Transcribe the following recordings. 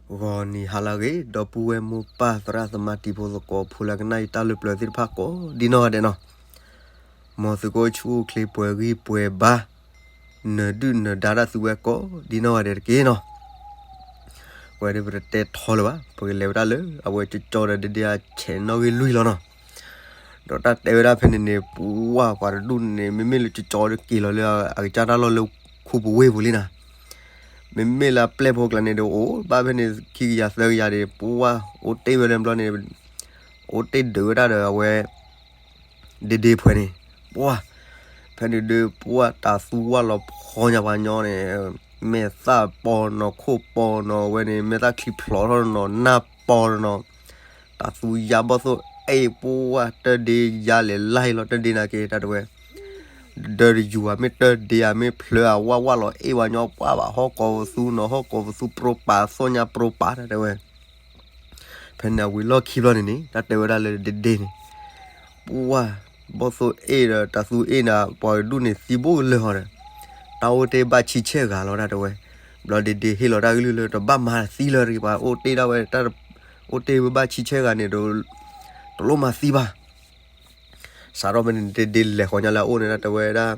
ဂီၤနံၤဟါလၢအဂ့ၤ ဒီပုၢ်ဝဲၢ်မိၢ်ပၢ်သရၣ်သမါတံၤဖိသကိးဖိလၢကနၣ်ယတၢ်လၢပျၢၤသ့ၣ်တဖၣ်ကိးဒ်နီၢ်ဂၤဒဲးနီၤ, မ်သုကအိၣ်ဆူၣ်အိၣ်ချ့ပှဲၤဂံၢ်ပှဲၤဘါ, နၢၤဒုၣ်နၢၤဒါတၢ်သုဝဲကိးဒ်နီၢ်ဂၤဒဲးတက့ၢ်နီၤ. ဝဲဒၣ်ပတတဲထီလၢၤဘၣ် ပကလဲၤဝဲဒၣ်လၢအဝဲကၠီကၠီဒီးဒ့ဒ့အဆဲးနီၣ်ဂံၢ်လွံၢ်လီၤနီၤ. ဒီးတၢ်တဲဝဲဒၣ်ဖဲန့ၣ်န့ၣ် ပှၢ်ပှၤတဒူၣ်န့ၣ် မ့မ့ၢ်လၢကၠီကၠီဒီးက့ၤလီၤလၢအကစၢ်တၢ်လီၢ်လၢခူပူၤဝ့ၢ်ပူၤလံနီၤ. မ့မ့ၢ်လၢအပျဲၢ်ဖိကျါန့ၣ်ဒီး အိၣ်ဘၣ်ဖဲန့ၣ်ခံကယၤသၢကယၤဒီး ပှၢ်အိၣ်တ့ၢ်ဝဲလၢဘျီန့ၣ် အိၣ်တ့ၢ်ဒုးဝဲဒၣ်ဒီးအဝဲ ဒ့ဒ့ဖဲန့ၣ်, ပှၢ် ဖဲန့ၣ်ဒုး ပှၢ်တၢ်သူဝၣ်လီၤဖီညါပှၤညီန့ၣ်, မဲာ်သၣ်ပီနီၤ ခိၣ်ပီနီၤ ဝဲန့ၣ် မဲာ်သၣ်ချံဖျိးထီၣ်နီၤ နၢ်ပီနီၤ, တၢ်သူယါဘီၣ်သိၣ်အ့ၣ် ပှၢ်တၢ်ဒ့ယါလဲၤလၢ်လီၤ တၢ်ဒ့နာ်က့တၢ်တဝဲ ဒၢတယူၤဧါ မ့ၢ်တၢ်ဒ့ဧါ မ့ၢ်ဖျၢၣ်ဧါ ဝၣ်ဝၣ်လီၤအ့ၣ်ဝဲညီ ပှၢ်ဘၣ်ဟီၣ်ကိးပသူနီၤ ဟီၣ်ကိးပသူပြိပာ် သီၣ်ညါပြိပာ်တၢ်တဲဝဲ. ဖဲန့ၣ်အဝံၤလီၢ်ခံဘျီန့ၣ်န့ၣ် တၢ်တဲဝဲဒၣ်လၢဒ့ဒ့န့ၣ်, ပှၢ် ဘီၣ်သိၣ်အ့ၣ်ဒီးတၢ်သူအ့ၣ်န့ၣ် ပှၤကဒူၣ်န့ၣ်သံဘိၣ်ကလၢာ်ဟီဒီး တၢ်အိၣ်တ့ၢ်ဘၣ်ဆံဆဲၣ်ဂၤလီၤတၢ်တဲဝဲ. ဘျီဒ့ဒ့ဟ့ၣ်လီၤတၢ်ကလုၢ်လၢတဘၣ်မၤသံလၢၤတဂ့ၤ ပှၤအိၣ်တ့ၢ်ဒၣ်ဝဲ တၢ်အိၣ်တ့ၢ်ဝဲဘၣ်ဆံဆဲၣ်ဂၤန့ၣ် တလိၣ်မၤသံဘၣ်. စးထီၣ်ဖဲန့ၣ် ဒ့ဒ့လဲၤဃီၤညါလၢအအိၣ်န့ၣ် တၢ်တဲဝဲဒၣ်,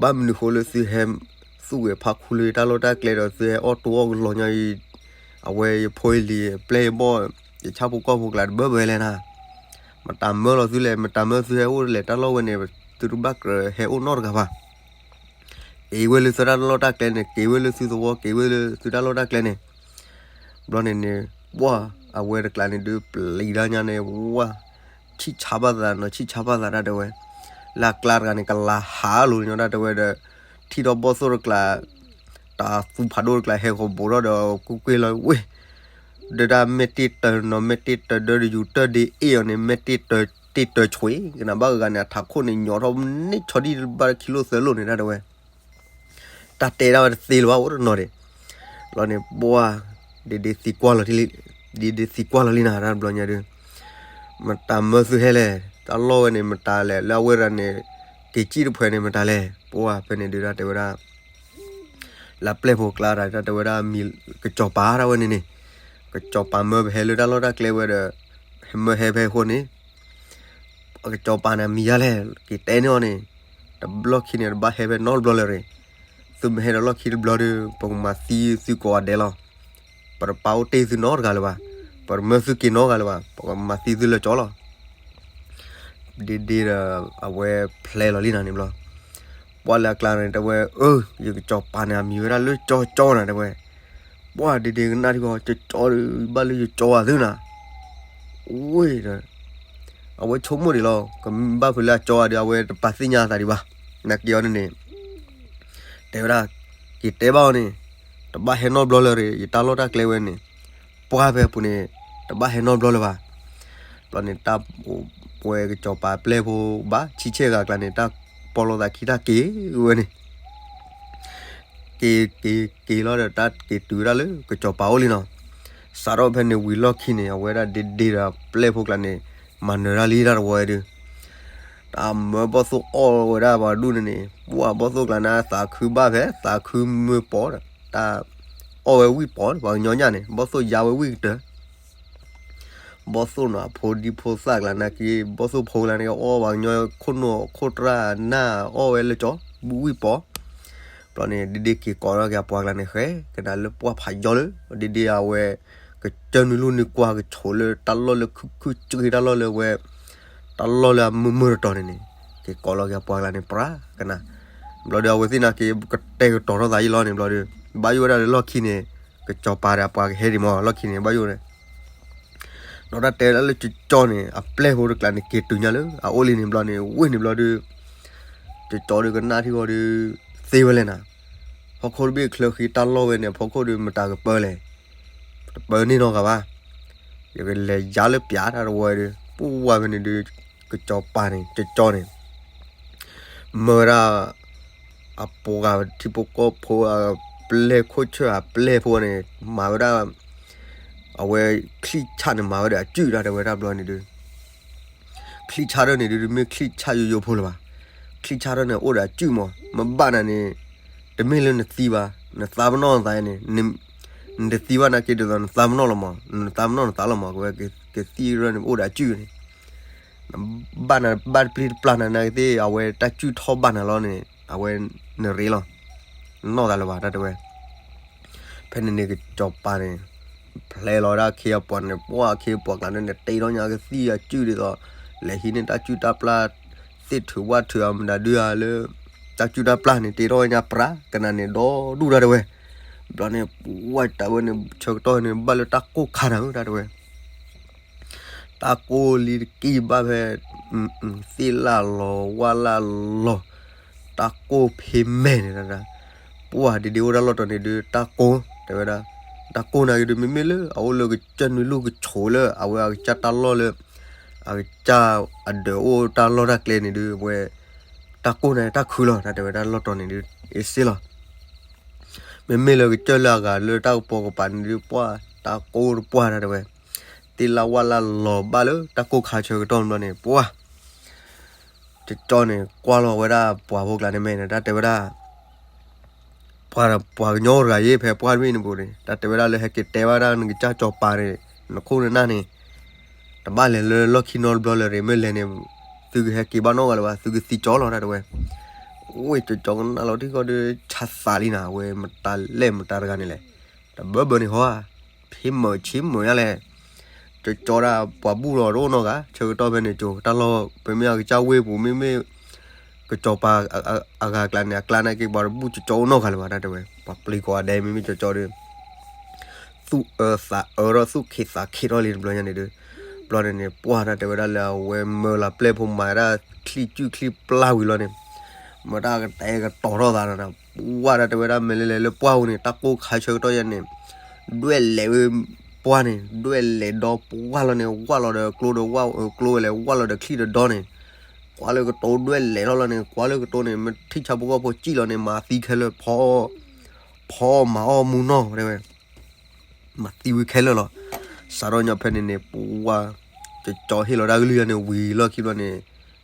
ဘၣ်မနုၤဃိလၢသုဟဲသူၣ်ဂဲၤဖးခူလၢတၢ်လီၢ်တၢ်ကျဲဒီး သုဟဲအီၣ်တိၢ်အီၣ်ကလီၤညီအံၤ, အဝဲယဖိယလံၤ ပျဲၢ်ယဘီၣ် ယဆၣ်ဖိကီၢ်ဖိကျါတဘၢဘၢလဲၣ်နၤ, မတၤမၢလီၤသုလဲၣ် မတၤမၢသုဟဲအိၣ်လဲၣ်တၢ်လီၢ်ဝဲန့ၣ် သုတဘၣ်ကြၢးဟဲအိၣ်နီတဂၤဘၣ်. က့ၤဝဲလၢသုတၢ်လီၢ်တၢ်ကျဲန့ၣ် က့ၤဝဲလၢသုသဝီ က့ၤဝဲလၢသုတၢ်လီၢ်တၢ်ကျဲန့ၣ်. ဘျီန့ၣ်န့ၣ် ပှၢ် အဝဲတကျါန့ၣ်ဒုးပျံၤတၢ်ညါန့ၣ် ဝၢ် ဆံၣ်ဆါဘၣ်သးနီၤ ဆံၣ်ဆါဘၣ်သးတၢ်တဲဝဲ, လၢအကျါတဂၤန့ၣ် ကလၤဟးလိၤညီတၢ်တဲဝဲဒီး ထံၣ်ဒီးဘီၣ်သိၣ်တကျါ တၢ်သူဖးဒိၣ်တကျါဟဲဃီၤဘူးထီၣ်ဒီး ကွ့ၢ်ကွ့ၢ်လီၤဝ့ၢ် ဒီးတၢ်မဲာ်တ့ၢ်တၢၤနီၤ မဲာ်တ့ၢ်တၢၤ ဒၢတယူၤတၢ်ဒ့အ့ၣ်အီၤန့ၣ် မဲာ်တ့ၢ်တၢၤ တ့ၢ်တၢၤဆွံ ကနၣ်ဘၣ်ဂၤန့ၣ် အထးခိၣ်န့ၣ် ညီထီၣ်န့ၢ်ဆီဒံၣ်ဘၣ်ခံလိၣ်သၢလိၣ်န့ၣ် တၢ်တဲဝဲ. တၢ်တဲဒၣ်ဝဲတသ့လၢၤဘၣ် အိၣ်တနီၤဒံး. ဘျီန့ၣ် ပှၢ် ဒ့ဒ့သံကွၢ်လီၤလံ, ဒ့ဒ့သံကွၢ်လီၤလံနၤ တၢ်တဘျီညါဒုး မတၤမၢသုဟဲလဲၣ်, တၢ်လီၢ်ဝဲန့ၣ် မတၤလဲၣ်, လၢအဝဲဒၣ်န့ၣ် က့ၤစံၣ်တဖှဲးန့ၣ် မတၤလဲၣ်. ပှၢ် ဖဲန့ၣ်ဒုး တၢ်တဲဝဲဒၣ် လၢပျဲၢ်ဖိကျါတၢ်တဲဝဲဒၣ် မံၤကစီၤပၤတၢ်ဝဲန့ၣ်န့ၣ်, ကစီၤပၤမၢပဟဲလၢတၢ်လီၢ်တၢ်ကျဲဝဲဒီး ဟဲမၢဟဲဖဲအဃိန့ၣ် ကစီၤပၤန့ၣ် အမံၤယါလဲၣ် က့ၤတဲန့ၢ်အီၤန့ၣ်, တဘျီခံန့ၣ် တဘၣ်ဟဲဖဲနီတဘျီလၢၤတဂ့ၤ. သုမ့ၢ်ဟဲဒီးလီၢ်ခံတဘျီဒီး ပကမၤသံသုကိးဂၤဒဲးလီၤ. ပတပာ်အိၣ်တ့ၢ်သုနီတဂၤလၢၤဘၣ်, ပတမၢသုက့ၤနီတဂၤလၢၤဘၣ်, ပကမၤသံသုလၢကၠီလီၤ. ဒ့ဒ့ဒီး အဝဲဖျဲလီၤလံနၤန့ၣ်ဘျီ ပှၢ်လၢအကျါန့ၣ် တဲဝဲ အၢ ယကစီၤပၤန့ၣ် အမံၤဝဲဒၣ်လၢကၠီကၠီနၤ တဲဝဲ. ပှၢ် ဒ့ဒ့ကနၣ်ထံဂီၤ ကၠီကၠီဒီး ဘၣ်လၢယကၠီဧါသုနၤ, ဝ့ၢ်ဒီး အဝဲဆိကမိၣ်ဒံးလီၤ, ကဘၣ်ဖုးလၢအကၠီဧါဒီး အဝဲတပာ်သ့ၣ်ညါအသးဒံးဘၣ်. နာ်က့အီၤန့ၣ်န့ၣ် တဲဝဲဒၣ် က့ၤတဲဘၣ်အီၤန့ၣ်, တဘၣ်ဟဲနီတဘျီလၢၤတဂ့ၤ, ယတၢ်လီၢ်တၢ်ကျဲဝဲန့ၣ် ပှၢ်ဖဲအပူၤန့ၣ် တဘၣ်ဟဲနီတဘျီလၢၤဘၣ်. ဘျီန့ၣ် တၢ်ပဝဲကစီၤပၤပျဲၢ်ဖိဘၣ် ဆံဆဲၣ်ဂၤကျါန့ၣ် တၢ်ပီလိာ်သးခံတၢ်က့ၤဝဲန့ၣ် က့ၤက့ၤက့ၤလီၤဒီး တၢ်က့ၤတုၤဝဲဒၣ်လၢကစီၤပၤအိၣ်လံနီၤ. စးထီၣ်ဖဲန့ၣ်ဝံၤလီၢ်ခံန့ၣ် အဝဲဒၣ်ဒ့ဒ့ဒီးပျဲၢ်ဖိကျါန့ၣ် မၤနၢၤတၢ်လံတၢ်တဝီဒုး တၢ်မၢဘီၣ်သိၣ်အီၣ်ဝဲဒၣ်ပှၤဒူၣ်န့ၣ်န့ၣ် ပှၢ်ဘီၣ်သိၣ်ကျါန့ၣ် သးခုဘၣ်ဖဲ သးခုမုၢ်ပီၤဒီး တၢ်အီၣ်ဝဲဝံၣ်ပီၤ ပှၤကညီညၣ်န့ၣ် ဘီၣ်သိၣ်ယါဝဲဝံၣ်ကတၢၢ် ဘီၣ်သိၣ်နီၤ အဖိဒံဖိသၣ်ကျါနာ်က့ ဘီၣ်သိၣ်ဖိကျါန့ၣ် အီၣ်ပှၤကညီခိၣ်နူာ်ခိၣ်တြၢ်နၢ် အီၣ်ဝဲလၢကၠီ ဝံၣ်ပီၤ. ဘျီန့ၣ် ဒ့ဒ့က့ၤကိးထီၣ်က့ၤအပှၤကျါန့ၣ် ဃဲကနၣ်လၢပှၢ်ဖးယီၤလၢ ဒ့ဒ့အဝဲ ကစၢၢ်နုာ်လူၢ်နုာ်ကွၢ်ကဆိးလၢတၢ်လီၢ်လၢခုခုက့တၢ်လီၢ်လၢဝဲ တၢ်လီၢ်လၢအမုာ်မုာ်တတီၤန့ၣ်န့ၣ် က့ၤကိးလီၤက့ၤအပှၤကျါန့ၣ် ပြၢ်ကနၣ်. ဘျီဒီးအဝဲသ့ၣ်နာ်က့ ကတဲာ်ကတီၤထီၣ်သးယံာ်လီၤန့ၣ် ဘျီဒီး ဘၣ်ယိၣ်ဝဲဒၣ်လၢလီၢ်ခံန့ၣ် ကစီၤပၤဒီးအပှၤကဟဲဒံးမး လီၢ်ခံန့ၣ် ဘၣ်ယိၣ်န့ၣ် ဒီးတၢ်တဲဒၣ်လၢကၠီကၠီန့ၣ် အပျဲၢ်ဖိတကျါန့ၣ် က့ၤတုၤညါလၢအအိၣ်လံန့ၣ်ဘျီန့ၣ် ဝ့ၢ်န့ၣ်ဘျီဒီး ကၠီကၠီဒီးကနၣ်ထံဂီၤဒီး သ့ဝဲလဲၣ်နၤ, ဟီၣ်ခိၣ်တဘ့ၣ်ချၢဃံတၢ်လီၢ်ဝဲန့ၣ် အဖီခိၣ်ဒီးမတၤကပၢလဲၣ်, တပၢန့ၢ်နီတဂၤဘၣ်, ယကလဲၤယါလၢပျၢ်တၢ်တဝီဒီး ပှၢ်ဝဲဖဲန့ၣ်ဒီး ကစီၤပၤန့ၣ် ကၠီကၠီန့ၣ် မၢဝဲဒၣ် အပှၤထံဖိကီၢ်ဖိ အပျဲၢ်ခိၣ်ဆၢၣ်အပျဲၢ်ဖိန့ၣ် မၤဝဲဒၣ် အဝဲချံၣ်ဆၣ်န့ၣ် မၤဝဲဒီးအစုၣ်တၢ်တဲဝဲဒၣ်ဘျီန့ၣ်ဒီး ချံၣ်ဆၣ်ထီၣ်န့ၣ်ဒီး တမ့ၢ်ချံၣ်ဆၣ်ယိယိဖိလၢၤဘၣ်, ချံၣ်ဆၣ်ထီၣ်န့ၣ် အိၣ်ဒီးအစုၣ်မး, မ့ၢ်ဘၣ်နၤန့ၣ် တမ့ၢ်လၢနသံဘၣ်, နသးပနီၣ်နသးန့ၣ် န နတသံဘၣ်နာ်က့ဒ်သိးနသးပ့ၤနီၣ်လီၤမး, နသးပ့ၤနီၣ်နသးလီၤမး, အဝဲကသံၣ်ရၢန့ၣ် အိၣ်ဒီးအစုၣ်န့ၣ်, နဘၣ်နၤဘၣ်တပျံၤတပျၢ်နၤနာ်က့သ့ၣ် အဝဲတၢ်စုၣ်ထီၣ်ဘၣ်နၤလီၤန့ၣ် အဝဲနရ့လီၤ, နနီၢ်သးလၢၤဘၣ် တၢ်တဲဝဲ. ဖဲန့ၣ်န့ၣ် ကစီၤပၤန့ၣ် ဖျဲလီၤဝဲဒၣ်အခ့အပှၤန့ၣ် ပှၢ်အခ့အပှၤကျါန့ၣ် တ့ထီၣ်ညါကသံၣ်အစုၣ်ဒ်သိး လဲၤဟံးန့ၢ်တၢ်စုၣ်တၢ်ပျၢ် သ့ၣ်ထုးဝၣ်ထုးအမတၤဒုဧါလၢ တၢ်စုၣ်တၢ်ပျၢ်န့ၣ် တ့ထီၣ်ဝဲညါပြးကနၤန့ၣ် ဒီဒူၣ် တၢ်တဲဝဲ. ဘျီန့ၣ် ပှၢ်တၢ်ဝဲန့ၣ် ဆၢကတီၢ်န့ၣ် ဘၣ်လၢတၢ်ကိၢ်ခါနၤဧၢ တၢ်တဲဝဲ. တၢ်ကိၢ်လံတက့ၢ်ဘၣ်ဖဲ သ့ၣ်လၢ်လီၤဝၣ်လၢ်လီၤ, တၢ်ကိၢ်ဖ့မဲာ်န့ၣ်ဒၣ်, ပှၢ်ဒ့ဒ့အိၣ်တၢ်လီၢ်တီၤန့ၣ်ဒုး တၢ်ကိၢ် တဲဝဲဒၣ်. တၢ်ကိၢ်နာ်က့ဒုး မ့မ့ၢ်လၢအအိၣ်လၢကစၢၢ်နွံလူၢ်ကဆိးလၢ အဝဲအကစၢ်တၢ်လီၢ်လၢ အကစၢ်အဒၢးအိၣ်တၢ်လီၢ်တၢ်ကျဲန့ၣ်ဒုး အဝဲ တၢ်ကိၢ်န့ၣ်တၢ်ခုလီၤ တၢ်တဲဝဲဒၣ် လီၢ်တီၤန့ၣ်ဒုး အ့စ့လီၤ. မ့မ့ၢ်လၢကစၢၢ်လၢအဂၤလၢတၢ်ကပီၤကပၤန့ၣ်ဒုး ပှၢ်တၢ်ကိၢ်တပှၢ် တၢ်တဲဝဲ. သ့ၣ်လၢ်ဝၣ်လၢ်လီၤဘၣ်လၢတၢ်ကိၢ်ခါဆၢကတီၢ်ဘျီန့ၣ် ပှၢ် ကကၠီန့ၣ် ကွၢ်လီၤဝဲဒၣ်ပှၤဖိကျါန့ၣ်မဲာ်န့ၣ် တၢ်တဲဝဲဒၣ် ပှၤ ပှၤကညီတဂၤအံၤ ဖဲပှၢ်တဘ့ၣ်န့ၣ်ပူၤန့ၣ် တၢ်တဲဝဲဒၣ်လၢ ဟဲက့ၤတဲဘၣ်ဒၣ်နကစၢ်စီၤပၤန့ၣ် နခိၣ်နနၢ်န့ၣ် တဘၣ်လဲၤလၢလီၢ်ခံနီတဘျီလၢၤ မ့ၢ်လဲၤန့ၣ် သုကဟဲက့ၤဘၣ်နီတဂၤလၢၤဘၣ် သုကသံကၠီလီၤ တၢ်တဲဝဲ. ဝ့ၢ်ကကၠီကနၣ်လီၤထံၣ်ဃီဒီး ဆါသးလံနၤ အဝဲမတၤလဲၣ်မတၤတဂၤန့ၣ်လဲၣ် တဘၢဘၢန့ၣ်ဟီဧါ ဖံမုာ်ဆံမုာ်ညါလဲၣ်. ကကၠီဒၣ်ပှၤဘူၣ်လီၤတအိၣ်နီတဂၤ ဆၢကတီၢ်ဖဲန့ၣ်ကၠီ တၢ်လီၢ် ပမ့ၢ်အကစၢ်ဝ့ၢ်ပူၤ မ့မ့ၢ် ကစီၤပၤ အဂၤအကျါန့ၣ် အကျါန့ၣ်က့ၤ ပှၤတဘူၣ်ကကၠီအိၣ်နီတဂၤလၢၤဘၣ် တၢ်တဲဝဲ. ပှၤပျံၤကိးဂၤဒဲး မ့မ့ၢ်ကကၠီဒီး သူၣ်အၢသးအၢထီၣ် သူၣ်ခံးသးခံးထီၣ်လံတဘျီညါန့ၣ်ဒီး ဘျီန့ၣ်န့ၣ် ပှၢ်တၢ်တဲဝဲဒၣ်လၢ အဝဲမၢလီၤပျဲၢ်ဖိမၤဒၣ်ချံၣ်ကုၢ်ချံၣ်ပျၢ်ဝံၤလီၤန့ၣ် မ့ၢ်တၢ်ကတဲကတီၤထီၣ်သးဒီး ပှၢ်တၢ်တဲဝဲဒၣ် မ့ၢ်လဲၤလဲၤလၢပှၢ်ပူၤန့ၣ် တၢ်ကိၢ်ခါဆၢကတီၢ်ယဲန့ၣ် ဒွဲၣ်လဲၤဝဲပှၢ်န့ၣ် ဒွဲၣ်လဲၤဒီပှၢ်လီၤန့ၣ် ဝၢ်လီၤဒီးကျိဒီးဝၢ် ကျိဝဲလဲၤဝၢ်လီၤဒီးချံၣ်ဒီးဒီန့ၣ် ကွၢ်လၢကတိၤဒွဲၣ်လဲၤထီၣ်လီၤန့ၣ် ကွၢ်လၢကတိၤန့ၣ် မ့ၢ်ထံၣ်ဆၣ်ဖိကီၢ်ဖိစံၣ်လီၤန့ၣ် မၤသံခဲလၢာ် ဖီ ဖီမၤအီၣ်မူနီၢ် တဲဝဲ မၤသံဝံၤခဲလၢာ်လီၤ. စးထီၣ်ညီဖဲန့ၣ်န့ၣ် ပှၢ် ကကၠီဟ့ၣ်လီၤဒၣ်ကလုၢ်ယါန့ၣ် ဝံၤလီၢ်ခံဘျီန့ၣ်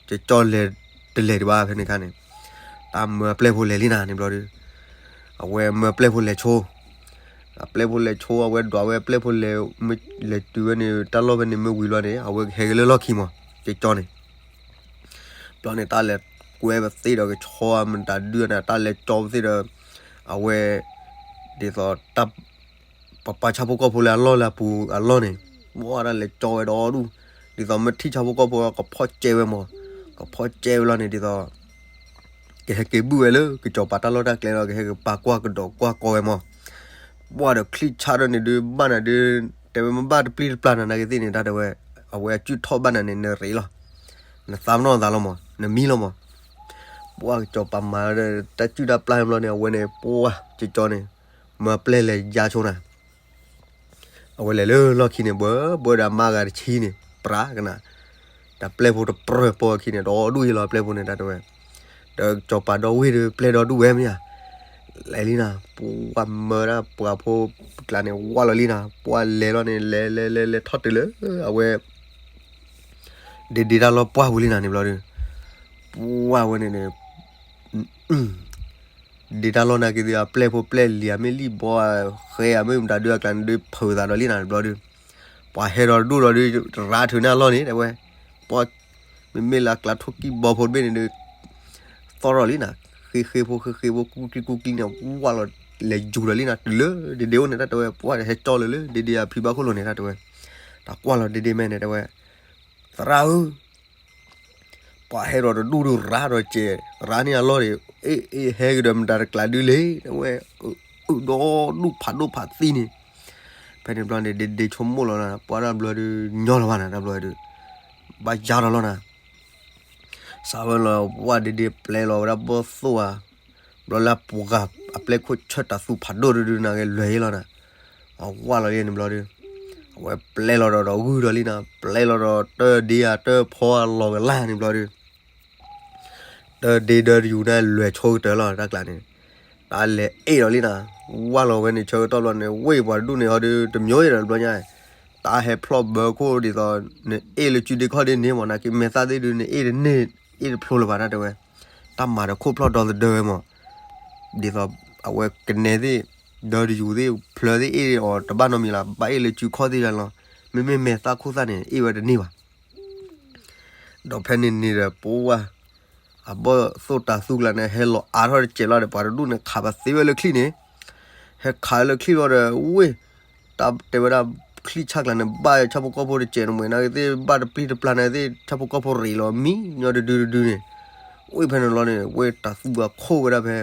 ကကၠီလဲၤတလဲၤဒံးဘၣ်ဖဲန့ၣ်ခါန့ၣ် တၢ်မၢအပျဲၢ်ဖိလဲၤလံနၤန့ၣ်ဘျီဒီး အဝဲမၢပျဲၢ်ဖိလဲၤဆိ အပျဲၢ်ဖိလဲၤဆိ အဝဲဒွးဝဲအပျဲၢ်ဖိလဲၤ လဲၤတုၤဝဲန့ၣ် တၢ်လီၢ်ဖဲန့ၣ်မ့ၢ်ဝံၤလီၤန့ၣ် အဝဲကဟဲက့ၤလၢလီၢ်ခံမး ကကၠီန့ၣ် ဘျီန့ၣ် တၢ်လဲၤကွဲပသ့ၣ်ဒီးကဆီအမတၤဒုန့ၣ် တၢ်လဲၤကၠီပသ့ၣ်ဒီး အဝဲ ဒ်သိးတၢ် ပပာ်ဆၣ်ဖိကီၢ်ဖိလၢအလီၢ်လၢအပူၤအလီၢ်န့ၣ် ပှၢ်တၢ်လဲၤကၠီဝဲဒီဒူၣ် ဒ်သိးမ့ၢ်ထံၣ်ဆၣ်ဖိကီၢ်ဖိကဖီၣ်ကဲဝဲမး ကဖီၣ်ကဲဝဲလီၤန့ၣ် ဒ်သိး ကဟဲက့ၤဘုၣ်ဝဲလၢကစီၤပၤတၢ်လီၢ်တၢ်ကျဲလီၤ ကဟဲက့ၤပာ်ကွၢ်ကဒီးကွၢ်ကီဝဲမး ပှၢ်ဒီးချံၣ်ဆါဒီးန့ၣ်ဒုး ဘၣ်နၤဒုး တဲဝဲမ့ၢ်ဘၣ်တပျံၤတပျၢ်နၤနာ်က့သ့ၣ်န့ၣ် တၢ်တဲဝဲ အဝဲအစုၣ်ထီၣ်ဘၣ်နၤန့ၣ် နရ့လီၤ နသးပ့ၤနီၣ်သးလီၤမး နမံလီၤမး ပှၢ်ကစီၤပၤမၤဒီးတၢ်စုၣ်တၢ်ပျၢ်ဘျီန့ၣ် အဝဲန့ၣ် ပှၢ်ကကၠီန့ၣ် မၢပျဲၢ်လဲၤယါဆိနၤ အဝဲလဲၤလၢလီၢ်ခံန့ၣ် ဘှဲဘှဲဒီးအမါဂၤတဆံန့ၣ် ပြးကနၤ တၢ်ပျဲၢ်ဖိတပြၢၢ်ပီၢ်ခံန့ၣ် ဒီဒူၣ်ယလီၤပျဲၢ်ဖိန့ၣ် တၢ်တဲဝဲ ဒီးကစီၤပၤဒီဝ့ၢ်ဒီးပျဲၢ်ဒီဒူၣ်ဝဲမ့ၢ်ဧါ လဲၤလံနၤ ပှၢ်မၢဒၣ်ပှၤဖိကျါန့ၣ် ဝၢ်လီၤလံနၤ ပှၢ်လဲၤလီၤန့ၣ် လဲၤလဲၤလဲၤလဲၤထီၣ်တုၤလၢ အဝဲ ဒ့ဒ့တၢ်လီၢ်ပှၢ်ပူၤလံနၤန့ၣ်ဘျီဒီး ပှၢ်ဝဲန့ၣ်န့ၣ် ဒ့တၢ်လီၢ်နာ်က့ဒီး အပျဲၢ်ဖိပျဲၢ်လံၤ အမ့ၢ်လံၣ်ဘီ ဃဲအမ့ၢ်မတၤဒုးအကျါန့ၣ်ဒုး ဖုးသးဒီးလံနၤတဘျီဒီး ပှၤဟဲဒီးတဒူၣ်ဒီးဒုး ရါထုးန့ၢ်အလီၢ်န့ၣ် တဲဝဲ ပှၢ် မ့မ့ၢ်လၢအကျါထိၣ်ကံၢ်ဘီဖိတဘ့ၣ်န့ၣ်ဒုး သီၣ်ထီၣ်လံနၤ ဃ့ဃ့ဖိဃ့ဃ့ဖိ ကူကံကူကံန့ၣ် ဝၢ်လီၤ လဲၤယူၤဒီးလံနၤ တုၤလၢဒ့ဒ့အိၣ်န့ၣ် တၢ်တဲဝဲ ပှၢ်ဟဲကၠီလၢာ်လၢ ဒ့ဒ့အဖံဘၣ်ခိၣ်လိၤန့ၣ် တၢ်တဲဝဲ တၢ်ကွၢ်လီၤဒ့ဒ့မဲာ်န့ၣ် တဲဝဲ သရၣ်ဧၢ ပှၤဟဲဒီးတဒူၣ်ဒုးရါဒီးကဲး ရါန့ၢ်အလီၢ်န့ၣ် အ့ၣ်အ့ၣ်ဟဲကဒီးမတၤတကျါဒုးလဲၣ် တဲဝဲ အုၣ်ဒီဒူၣ်ဖးဒိၣ်ဖးသံန့ၣ် ဖဲန့ၣ်ဘျီန့ၣ် ဒ့ဒ့ဆိကမိၣ်လီၤနၤ ပှၢ်တၢ်ဘျီဒုး ညီလီၤဘၣ်နၤ တၢ်ဘျီဒုး ဘၣ်ယါထီၣ်လီၤနၤ စးဝဲလီၤ ပှၢ်ဒ့ဒ့ပျဲလီၤဝဲဒၣ်ဘီၣ်သိၣ်ဧါ ဘျီလၢပှၤဂၤ အပျဲၢ်ခိၣ်ဆၢတၢ်သူၣ်ဖးဒိၣ်ဒုးဒုးနၤက့ လွဲၢ်ယ့လီၤနၤ အဝၢ်လီၤယဲန့ၣ်ဘျီဒုး အဝဲပျဲလီၤဒီးဒီးဂုၢ်ဒီးလံနၤ ပျဲလီၤဒီးတၢ်ဒ့ဧါတၢ်ဖီအလီၤကလၢ်န့ၣ်ဘျီဒုး တၢ်ဒ့ဒီးတယူၤန့ၣ် လွဲၢ်ဆိကတၢၢ်လီၤ တၢ်ကျါန့ၣ် တၢ်လဲၤအ့ၣ်ဒီးလံနၤ ဝၢ်လီၤဝဲန့ၣ် ဆၢကတီၢ်ဘျီန့ၣ် ဝ့ၢ်ပှၤတဒူၣ်န့ၣ်ဟီဒုး တမျိုးယဲဒီးတဘျီညါ တၢ်ဟဲဖျီၣ်ဘၢခိၣ်ဒ်သိး နအ့ၣ်လၢစုဒ့ခီၣ်ဒ့န့ၣ်မး နာ်က့မဲာ်သၣ်သ့ၣ်ဒုး နအ့ၣ်တန့ၢ် အ့ၣ်တဖျိလၢၤဘၣ် တၢ်တဲဝဲ တၢ်မၤဒီးခိၣ်ဖျီၣ်ဒီသဒၢဝဲမး ဒ်သိး အဝဲကနဲသ့ၣ် ဒီးတယူၤသ့ၣ်ဖျၢၣ်သ့ၣ်အ့ၣ်အီၤတဘၣ်နီတမံၤလီၤ, ဘၣ်အ့ၣ်လၢစုခီၣ်သ့ၣ်လီၤ. မ့မ့ၢ်မဲာ်သၣ်ခိၣ်သၣ်န့ၣ် အ့ၣ်ဝဲတန့ၢ်ဘၣ်. ဒီးဖဲန့ၣ်န့ၣ်ဒီးပှၢ် အဘီၣ်သိၣ်တၤသူကျါန့ၣ် ဟဲလီၤအါထီၣ်တစဲးလီၤဒီး ပှၤတဒူၣ်န့ၣ် ခးပသ့ဝဲလၢချံၣ်န့ၣ်, ဟဲခးလၢချံၣ်လီၤဒီး ဝ့ၢ် တၢ်တဲဝဲဒၣ် ချံၣ်ဆၣ်ကျါန့ၣ် ဘၣ်ဆၣ်ဖိကီၢ်ဖိတစဲးန့ၣ် မ့ၢ်နာ်က့သ့ၣ် ဘၣ်တပျံၤတပျၢ်နာ်က့သ့ၣ် ဆၣ်ဖိကီၢ်ဖိရ့းလီၤ မံညီတဒုတဒုန့ၣ်, ဝ့ၢ်ဖဲန့ၣ်လီၤန့ၣ် ဝ့ၢ်တၤသူအခိၣ်ဝဲဒၣ်ဖဲ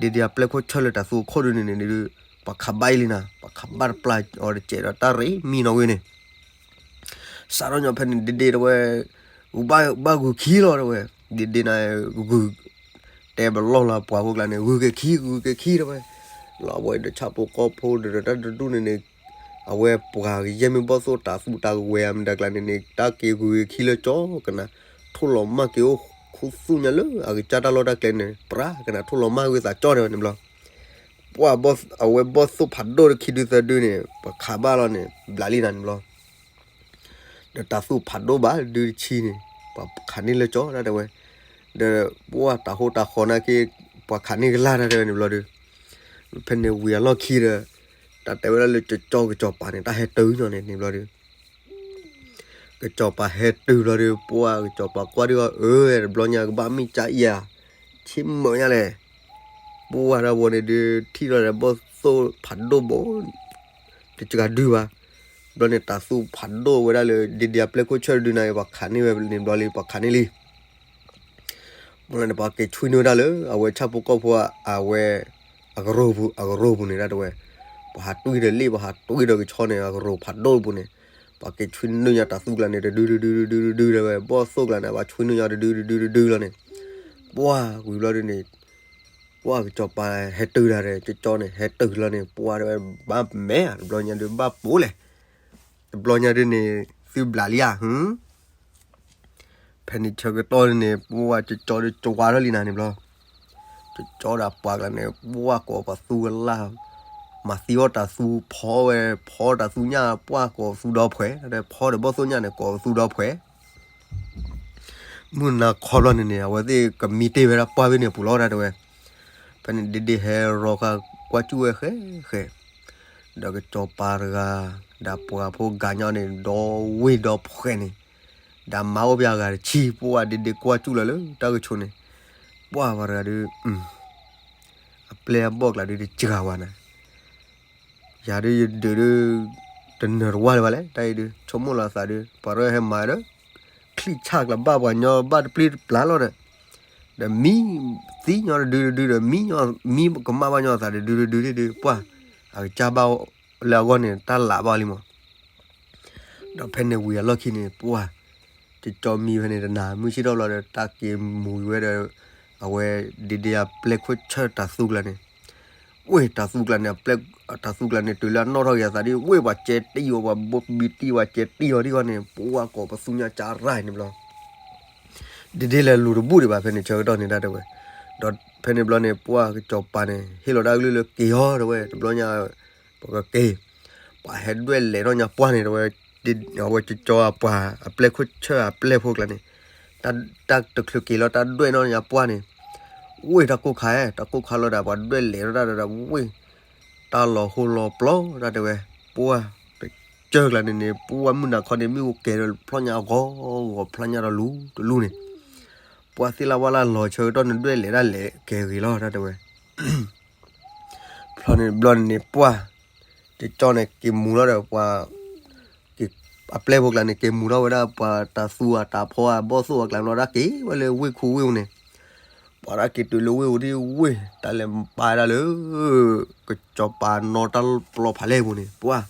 ဒ့ဒ့အပျဲၢ်ခိၣ်ဆၢၣ်လၢတၤသူအခိၣ်ဒုန့ၣ်န့ၣ်ဒုး ပှၤခးဘၣ်အံၤလံနၤ, ပှၤခးဘၣ်တပျၢ်အီၤတစဲးဒီး တၢ်ရ့းမံနီၣ်ဝ့ၢ်န့ၣ် စးထီၣ်ညီဖဲန့ၣ် ဒ့ဒ့တဲဝဲ, ဘၣ်ဂုာ်ခံလီၤတဲဝဲ, ဒ့ဒ့န့ၣ် ဂုာ်, တဲပလီၢ်လီၤပှၤဖိကျါန့ၣ် ဂုာ်က့ၤခံ ဂုာ်က့ၤခံတဲဝဲ, လီၤဝဲဒီးဆၣ်ဖိကီၢ်ဖိဒီးတၢ်တဒူၣ်န့ၣ်န့ၣ်, အဝဲပှၤကယဲၢ်မ့ၢ်ဘီၣ်သိၣ်တၤသူတၤကဝဲၤအမတၤကျါန့ၣ်န့ၣ် တၢ်က့ၤဂုာ်က့ၤခံလၢကၠီကနၤ, ထိၣ်လီၤမၢ်က့ၤအိၣ်ခူသူၣ်ညါလၢအကစၢ်တၢ်လီၢ်တၢ်ကျဲန့ၣ် ပြးကနၤ ထိၣ်လီၤမၢ်ဝဲသးကၠီတဲဝဲန့ၣ်ဘျီ ပှၢ်အဝဲဘီၣ်သိၣ်ဖးဒိၣ်တခံဒုသၢဒုန့ၣ် ပှၤခးဘၣ်လီၤန့ၣ် ဘျးလံနၤန့ၣ်ဘျီ, ဒီးတၤသူဖးဒိၣ်ဘၣ်ဒုတဆံန့ၣ် ပှၤခးန့ၢ်လၢကၠီဒၣ်တဲဝဲ, ဒီးပှၢ်တၤဟိတၤဃီနာ်က့ ပှၤခးန့ၢ်ကလၢ်ဒၣ်တဲဝဲန့ၣ်ဘျီဒု, ဖဲန့ၣ်ဝံၤအလီၢ်ခံဒီး တၢ်တဲဝဲဒၣ်လၢကၠီကၠီပၤန့ၣ် တၢ်ဟဲတုၤညီန့ၣ်န့ၣ်ဘျီဒု ကစီၤပၤဟဲတုၤဘျီဒီး ပှၢ်ကစီၤပၤကွၢ်ဒုအီၤ အၢ တဘျီညါကဘၣ်မ့ၢ်ကၠါအံၤဧါ, ဆ့မုာ်ညါလဲၣ်. ပှၢ်တၢ်ဝီန့ၣ်ဒုး ထံၣ်ထီၣ်ဒီးဘီၣ်သိၣ်ဖးဒိၣ်ဘိ တစှၤဒုဘၣ်. ဘျီန့ၣ်တၤသူဖးဒိၣ်ဝဲဒၣ်လၢ ဒ့ဒ့အပျဲၢ်ခိၣ်ဆၢၣ်ဒုန့ၣ် ပှၤခးန့ၢ်ဝဲန့ၣ်ဘျီလံ ပှၤခးန့ၢ်လံ ဘျီန့ၣ် ပှၤက့ၤဆွံနုာ်ဝဲဒၣ်လၢ အဝဲဆၣ်ဖိကီၢ်ဖိ အဝဲ အကရူၢ်ပူၤ အကရူၢ်ပူၤန့ၣ်ဒၣ်တဲဝဲ, ပှၤဟးတွံၢ်ဒီးလ့ၣ် ပှၤဟးတွံၢ်ဒီးကဆီန့ၣ် အကရူၢ်ဖးဒိၣ်ပူၤန့ၣ်, ပှၤက့ၤဆွံနုာ်ညါတၤသူကျါန့ၣ် တဒုတဒုတဒုတဒုတဲဝဲ, ဘီၣ်သိၣ်ကျါန့ၣ် ပှၤဆွံနုာ်ညါတဒုတဒုတဒုလီၤန့ၣ်, ပှၢ်ဝံၤဘျီဒုန့ၣ် ပှၢ်ကစီၤပၤဟဲတုၤဒၣ်ဒီး ကၠီန့ၣ် ဟဲတုၤလီၤန့ၣ် ပှၢ်တဲဝဲ ဘၣ်မဲာ်ဧါ တဘျီညါဒုး ဘၣ်ပိာ်လဲၣ်. တဘျီညါဒုန့ၣ် သုဘျးလံဧါ ဟၢ ဖဲန့ၣ်ဆၢကတီၢ်န့ၣ် ပှၢ်ကၠီဒီးကဝါထီၣ်လံနၤန့ၣ်ဘျီ, ကၠီဒီးပှၤကျါန့ၣ် ပှၢ်ကိးပသူအလၢ်, မၤသံအီၣ်တၤသူဖီဝဲ ဖီတၤသူညၣ် ပှၢ်ကိးပသူဒီဖှဲး ဖီဒီးဘီၣ်သိၣ်ညၣ်န့ၣ် ကိးပသူဒီဖှဲး မုၢ်နၤခီဘျီန့ၣ်န့ၣ် အဝဲသ့ၣ်ကမံတ့ၢ်ဝဲဒၣ်ပှၢ်ဖဲန့ၣ်အပူၤလီၤဒၣ်တဲဝဲ, ဖဲန့ၣ်ဒ့ဒ့ဟဲရီခါကွၢ်စူၣ်ဝဲဃဲဃဲ ဒီးကစီၤပၤတဂၤ ဒီးပှၤဖိဂၤညီန့ၣ် ဒီဝ့ၢ်ဒီဖှဲးန့ၣ်, ဒီးမါအိၣ်ဖဲအဂၤတဆံ ပှၢ်ဒ့ဒ့ကွၢ်စူၣ်လီၤလၢတၢ်ကဆိးန့ၣ်, ပှၢ်ပှၤတဂၤဒုး အပျဲၢ်အဘီၣ်ကျါဒုးတစှၤဝဲနၤ, ယၤဒုးယဒုးဒုး တနၢၤတဝၢ်လၢၤဘၣ်လဲၣ် တၢ်အံၤဒုး ဆိကမိၣ်လီၤအသးဒုး ပှၤရဲၣ်ဟဲမၤဒီး ချံၣ်ဆၣ်ကျါဘၣ်ပှၤညီဘၣ်တပျံၤတပျၢ်လီၤဒီး, ဒီးမံသံညီတဒုတဒုဒီး မံညီ မံကမၣ်ဘၣ်ညီအသးဒုးဒုးဒုးဒုး ပှၢ်အကစၢ်ဘၣ်လၢအဂီၢ်န့ၣ် တၢ်လးဘၣ်လံမး ဒီးဖဲန့ၣ်ဝံၤအလီၢ်ခံန့ၣ် ပှၢ် ကၠီမံဖဲန့ၣ်တနၤ မုၢ်ဆ့ၣ်ထီၣ်ဘျီဒီး တၢ်က့ၤမူၤဝဲဒီး အဝဲဒ့ဒ့အပျဲၢ်ခိၣ်ဆၢၣ်တၤသူကျါန့ၣ်, ဝ့ၢ်တၤသူကျါန့ၣ် အပျဲၢ်တၤသူကျါန့ၣ် တုၤလၢအနီၣ်ထီၣ်က့ၤအသးဒ် ဝ့ၢ်ပှၤကဲတံၢ်အီၤ ပှၤဘိးဘံတံၢ်ပှၤကဲတံၢ်အီၤဒ်အဂီၢ်န့ၣ် ပှၢ်ကိးပသူညါကၢ်ရၢ်န့ၣ်ဘျီ ဒ့ဒ့လဲၤလူၤတဘူၣ်ဒံးဘၣ် ဖဲန့ၣ်ဆၢကတီၢ်န့ၣ်ဒၣ်တဲဝဲ, ဒီးဖဲန့ၣ်ဘျီန့ၣ် ပှၢ်ကစီၤပၤန့ၣ် ဟ့ၣ်လီၤတၢ်ကလုၢ်လၢက့ၤအီၤတဲဝဲ တဘျီညါ ပကက့ၤ, ပှၤဟဲဒွဲၣ်လဲၤထီၣ်ညါပှၢ်န့ၣ်တဲဝဲ, အဝဲကၠီအပှၤအပျဲၢ်ခိၣ်ဆၢၣ်အပျဲၢ်ဖိကျါန့ၣ်, တၢ်တချုးက့ၤလီၤတၢ်ဒွဲၣ်နီၣ်ညါပှၢ်န့ၣ်, ဝ့ၢ်တၢ်ကိၢ်ခါဧၢ တၢ်ကိၢ်ခါလီၤဒီး ပှၤဒွဲၣ်လဲၤထီၣ်တၢ်ဒီးဝ့ၢ် တၢ်လီၤဟိလီၤပျီတၢ်တဲဝဲ, ပှၢ်တကၢၢ်ကျါန့ၣ်န့ၣ် ပှၢ်မုၢ်နၤခီန့ၣ် မ့ၣ်အူကဲၤဒီးဖျီညါအဂီၤဂီၤဖျီညါဒီးလူၤတလူၤန့ၣ်, ပှၢ်သ့ၣ်လၢဝါလၢလီၤဆၢကတီၢ်န့ၣ် ဒွဲၣ်လဲၤဒၣ်လဲၤကဲၤဂ့ၤလီၤတၢ်တဲဝဲ ဖျီန့ၣ်ဘျီန့ၣ်န့ၣ် ပှၢ် ကၠီန့ၣ်က့ၤမူၤလီၤဒီးပှၤ အပျဲၢ်ဖိကျါန့ၣ် က့ၤမူၤထီၣ်ဝဲဒၣ်ပှၤတၤသူအတၤဖီအဘီၣ်သိၣ်အကျါဘျီ တၢ်က့ၤဝဲလၢဝ့ၢ်ခူဝ့ၢ်န့ၣ်, ပှၤတၢ်က့ၤတုၤလၢဝ့ၢ်အူဒ်ဝ့ၢ် တၢ်လဲၤပာ်ဝဲဒၣ်လၢ ကစီၤပၤနီၣ်တၢ်ပျီဖးလဲၢ်ပူၤန့ၣ် ပှၢ်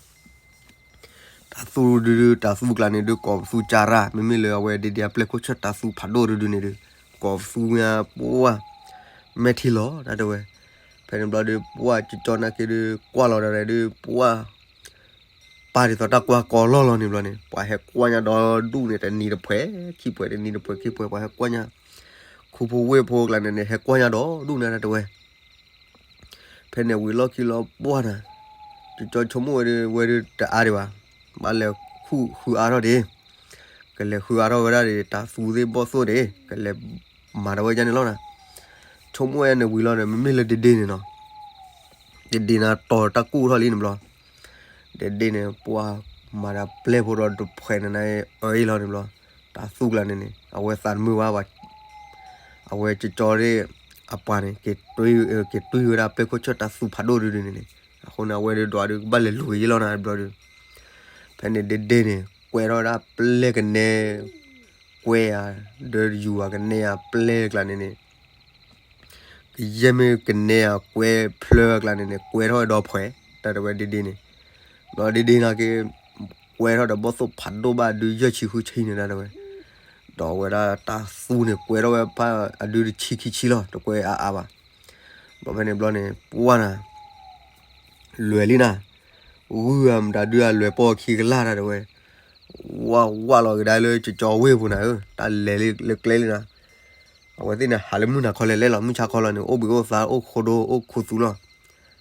တၤသူဒုဒု တၤသူကျါန့ၣ်ဒုး ကိးပသူကၢ်ရၢ် မ့မ့ၢ်လၢအဝဲဒ့ဒ့အပျဲၢ်ခိၣ်ဆၢၣ်တၤသူဖးဒိၣ်ဒုဒုန့ၣ်ဒုး ကိးပသူမ့ၢ်ပှၢ် မဲာ်ထံလီၤတၢ်တဲဝဲ, ဖဲန့ၣ်ဘျီဒုး ပှၢ်ကၠီနာ်က့ဒုး ကွၢ်လီၤဒီးဒုး ပှၢ် ပၢ်ဒ်သိးတၢ်ကွၢ်ကီလီၢ်လီၤန့ၣ်ဘျီန့ၣ် ပှၤဟဲကွၢ်ညါဒီးဒူၣ်န့ၣ် တနံၤတဖှဲးခံဖှဲး တနံၤတဖှဲးခံဖှဲး ပှၤဟဲကွၢ်ညါ ခူဖိဝ့ၢ်ဖိကျါန့ၣ်န့ၣ် ဟဲကွၢ်ညါဒီးဒူၣ်န့ၣ်တၢ်တဲဝဲ ဖဲန့ၣ်ဝံၤလီၢ်ခံလီၤပှၢ်နၤ, ကၠီဆိကမိၣ်ဝဲဒုး ဝဲဒုးတအါဒံးဘၣ်, ဘၣ်လဲၤဃုအါထီၣ်ဒံး, ကလဲၤဃုအါထီၣ်ဝဲဒၣ်ဒံး တၤသူသ့ၣ်ဘီၣ်သိၣ်ဒံး ကလဲၤမၤဒီးဝဲဒ်န့ၣ်လီၤနၤ, ဆိကမိၣ်ဝဲန့ၣ်ဝံၤလီၤဒီး မ့မ့ၢ်လၢဒ့ဒ့န့ၣ်နီၤ ဒ့ဒ့န့ၣ်တီၤတၢ်ကူၣ်ထီၣ်လံန့ၣ်ဘျီ, ဒ့ဒ့န့ၣ် ပှၤမၤဒီးပျဲၢ်ဖိဒီးတဖှဲးန့ၣ်န့ၣ် အၢအ့ၣ်လီၤန့ၣ်ဘျီ, တၢ်သူကျါန့ၣ်န့ၣ် အဝဲသးတမုာ်ဘၣ်ဘၣ်, အဝဲကၠီကၠီဒၣ် အပှၤန့ၣ် က့ၤတွံၢ်ဝဲဒၣ်ပျဲၢ်ခိၣ်ဆၢၣ်တၢ်သူဖးဒိၣ်ဒုန့ၣ်န့ၣ်, အဃိန့ၣ် အဝဲဒုးဒွးဒုးကဘၣ်လဲၤလူၤကယဲၢ်လီၤနၤဘျီဒုး, ဖဲန့ၣ်ဒ့ဒ့န့ၣ် ကွဲထီၣ်ဝဲဒၣ်ပျဲၢ်ကနဲ ကွဲဧါ, ဒီးယူၤဧါကနဲဧါပျဲၢ်ကျါန့ၣ်န့ၣ် ကယဲၢ်မ့ၢ်ကနဲဧါကွဲဖျၢၣ်အကျါန့ၣ်န့ၣ် ကွဲထီၣ်ဝဲဒီဖှဲး တၢ်တဲဝဲဒ့ဒ့န့ၣ်, ဘျီဒ့ဒ့န့ၣ်က့ၤ ကွဲထီၣ်ဒီးဘီၣ်သိၣ်ဖးဒိၣ်ဘၣ်ဒုးယဲၢ်ဆံဃုဆံန့ၣ်တၢ်တဲဝဲ, ဒီးအဝဲဒၣ်တၢ်သူန့ၣ် ကွဲထီၣ်ဝဲဖၣ်အဒုတဆံခံဆံလီၤ တကွဲအါအါဘၣ်, ဘျီဖဲန့ၣ်ဘျီန့ၣ် ပှၢ်နၤ လွဲၤလံနၤ, ဂုၢ်အမတၤဒုအလွဲၤပိာ်အခံကလၢ်တၢ်တဲဝဲ, ဝၢ်ဝၢ်လီၤကဒါလၢကၠီကၠီဝ့ၢ်ပူၤနၤဧၢ, တၢ်လဲၤလၢကျဲလံနၤ, အဝဲသ့ၣ်န့ၣ် ဟးလၢမုၢ်နၤခီလဲၤလဲၣ်လီၤ, မုၢ်ဆါခီလီၤန့ၣ် အိၣ်ဘှံးအိၣ်သါအိၣ်ခိးဒိအိၣ်ခူသူၣ်လီၤ,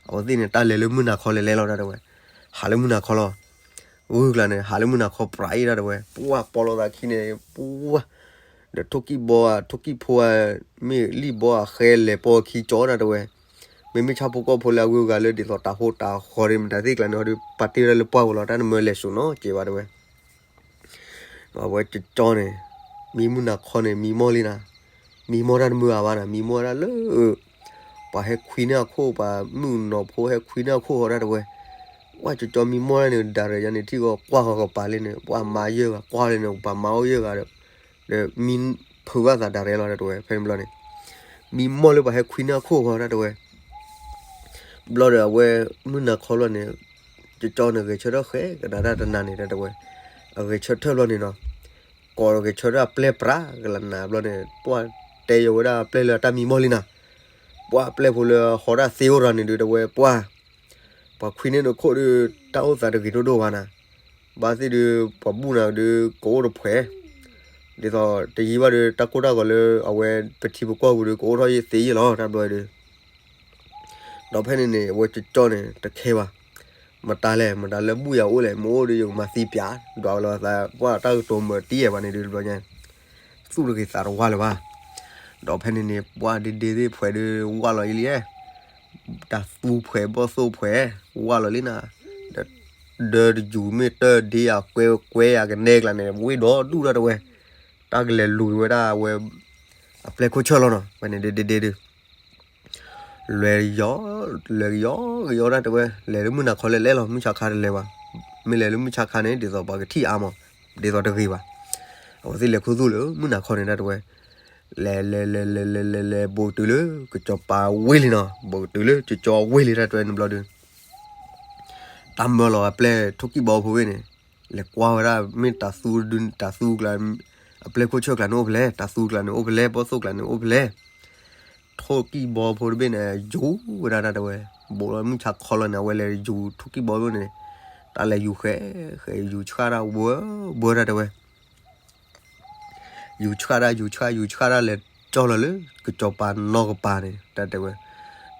အဝဲသ့ၣ်န့ၣ် တၢ်လဲၤလၢမုၢ်နၤခီလဲၤလဲၣ်လီၤတၢ်တဲဝဲ, ဟးလၢမုၢ်နၤခီလီၤ, ဂုၢ်ကျါန့ၣ် ဟးလၢမုၢ်နၤခီပြးအံၤတၢ်တဲဝဲ, ပှၢ်ပီလီၤသးခံန့ၣ် ပှၢ် ဒီးထိၣ်ကံၢ်ဘီဧါ ထိၣ်ကံၢ်ဖိဧါ မ့ၢ်လံၣ်ဘီဧါ ဃဲလဲၤပိာ်အခံကၠီတၢ်တဲဝဲ, မ့မ့ၢ်ဆၣ်ဖိကီၢ်ဖိလၢအဂုၤအဂၤလၢဒ်သိးတၤဟိတၤဃီၤဒ်မတၤသ့ၣ်ကျါန့ၣ် ဟီဒုးပာ်တ့ၢ်ဝဲဒၣ်လၢပှၢ်ပူၤလီၤ တၢ်နမၢလဲၤစိာ်နီတကဲးဘၣ်တဲဝဲ အဝဲကၠီကၠီန့ၣ် မံမုၢ်နၤခီန့ၣ် မံမီၢ်လံနၤ, မံမီၢ်တၢ်တမုာ်ဘၣ်နၤ, မံမီၢ်ဝဲဒၣ်လၢ ပှၤဟဲခွံန့ၢ်အခိၣ် ပှၤမုၣ်ကနီၤဖိဟဲခွံန့ၢ်အခိၣ်ဃီတၢ်တဲဝဲ, ပှၢ်ကၠီကၠီမံမီၢ်ဒၣ်န့ၣ် ဒၣ်ရဲၣ်ယါန့ၣ် ထံၣ်ဂီၤကွၢ်ဃီကပၤလံန့ၣ် ပှၢ်မါယဲၢ်ဂၤ ကွၢ်လံန့ၣ် ပှၤမါအိၣ်ယဲၢ်ဂၤဒီး ဒီးမံဖုးဘၣ်သးဒၣ်ရဲၣ်လီၤတၢ်တဲဝဲ ဖဲန့ၣ်ဘျီန့ၣ်, မံမီၢ်လၢပှၤဟဲခွံန့ၢ်အခိၣ်ဃီတၢ်တဲဝဲ ဘျီဒီးအဝဲမုၢ်နၤခီလီၤန့ၣ်, ကၠီကၠီန့ၣ်ဂဲၤဆၢထၢၣ်ဃဲကနၤတၢ်တနၤန့ၣ်တၢ်တဲဝဲ, အဂဲၤဆၢထၢၣ်ဘျီန့ၣ်နီၤ, ကိးဂဲၤဆၢထၢၣ်အပျဲၢ်ပြးကလၢနၤဘျီန့ၣ် ပှၢ်တဲယိၤဝဲဒၣ်အပျဲၢ်လၢအတၢ်မံမီၢ်လံနၤ, ပှၢ်အပျဲၢ်ဖိလၢဟီဒၣ်သ့အိၣ်ရၤန့ၣ်ဒုးတဲဝဲ ပှၢ် ပှၤခွံန့ၢ်နခိၣ်ဒုး တၢ်အိၣ်သးတဂ့ၤဒိၣ်ဒိၣ်ဘၣ်နၤ, ဘၣ်သ့ၣ်ဒုး ပှၤဘူၣ်နၤဒုး ကအိၣ်တဖှဲး, ဒ်သိးတယံာ်ဘၣ်ဒုး တၢ်ကိၢ်တၢ်ဂီၤလၢအဝဲပထံပကီၢ်ပူၤဒုး ကအိၣ်ထီၣ်ယသ့ယဲၢ်လီၤ တၢ်ဘျီဒုး ဒီးဖဲန့ၣ်န့ၣ် အဝဲကၠီကၠီန့ၣ် တခဲဘၣ်, မတၤလဲၣ် မတၤလၢဘူၣ်ယၤအိၣ်လဲၣ် မ့ၢ်အိၣ်ဒီးယကမၤသံပၠး, ဒွးဝဲလီၤသး ပှၢ်တၢ်ကတိၤမုာ်တံၢ်ယဲၢ်ဘၣ်န့ၣ်ဒုးတဘျီညါ, သူၣ်တဂ့ၤသးတဝါလၢၤဘၣ်, ဒီးဖဲန့ၣ်န့ၣ် ပှၢ်ဒ့ဒ့သ့ၣ်ဖှဲးဒုး ဝၢ်လီၤအံၤလံ, တၢ်သူဖှဲးဘီၣ်သိၣ်ဖှဲး ဝၢ်လီၤလံနၤ, ဒီးတယူၤမ့ၢ်တၢ်ဒ့အကွဲကွဲအကနဲကျါန့ၣ် ဝ့ၢ်ဒီဒူၣ်တၢ်တဲဝဲ, တၢ်ကလဲၤလူၤက့ၤဝဲဒၣ်အဝဲ အပျဲၢ်ခိၣ်ဆၢၣ်လီၤနီၤ ဖဲန့ၣ်ဒ့ဒ့ဒုး လဲၤယီၤ လဲၤကယီကယီတၢ်တဲဝဲ လဲၤလၢမုၢ်နၤခီလဲၤလဲၣ်လီၤ မုၢ်ဆါခါတလဲၤဘၣ်, မ့ၢ်လဲၤလၢမုၢ်ဆါခါန့ၣ် ဒ်သိးပှၤကထံၣ်အါမး, ဒ်သိးတဂ့ၤဘၣ်, အဝဲသ့ၣ်လဲၤခူသူၣ်လၢမုၢ်နၤခီန့ၣ်တၢ်တဲဝဲ, လဲၤလဲၤလဲၤလဲၤလဲၤလဲၤလဲၤ ဘူးတုၤလၢကစီၤပၤဝ့ၢ်လံနီၤ ဘူးတုၤလၢကစီၤဝ့ၢ်လံတၢ်တဲဝဲန့ၣ်ဘျီဒုး တၢ်မၢလီၤအပျဲၢ်ထိၣ်ကံၢ်ဘီဖိဝ့ၢ်န့ၣ်, လဲၤကွၢ်ဝဲဒၣ် မ့ၢ်တၤသူဒု တၤသူကျါ, အပျဲၢ်ခိၣ်ဆၢၣ်ကျါန့ၣ်အိၣ်ဖဲလဲၣ်, တၤသူကျါန့ၣ်အိၣ်ဖဲလဲၣ်, ဘီၣ်သိၣ်ကျါန့ၣ်အိၣ်ဖဲလဲၣ်, ထိၣ်ကံၢ်ဘီဖိတဘ့ၣ်န့ၣ် ယူၤဝဲဒၣ်တၢ်တဲဝဲ, ဘူးလီၤမုၢ်ဆါခီလီၤန့ၣ် အဝဲလဲၤယူၤထိၣ်ကံၢ်ဘီဖိန့ၣ်, တၢ်လဲၤယူၤဃဲ, ဃဲ ယူၤဆှၣ်တၢ်ဝဲ, ဘၢတၢ်တဲဝဲ ယူၤဆှၣ်တၢ် ယူၤဆှၣ် ယူၤဆှၣ်တၢ်လဲၤကၠီလီၤလၢ ကစီၤပၤနီၢ်ကပၤန့ၣ် တၢ်တဲဝဲ,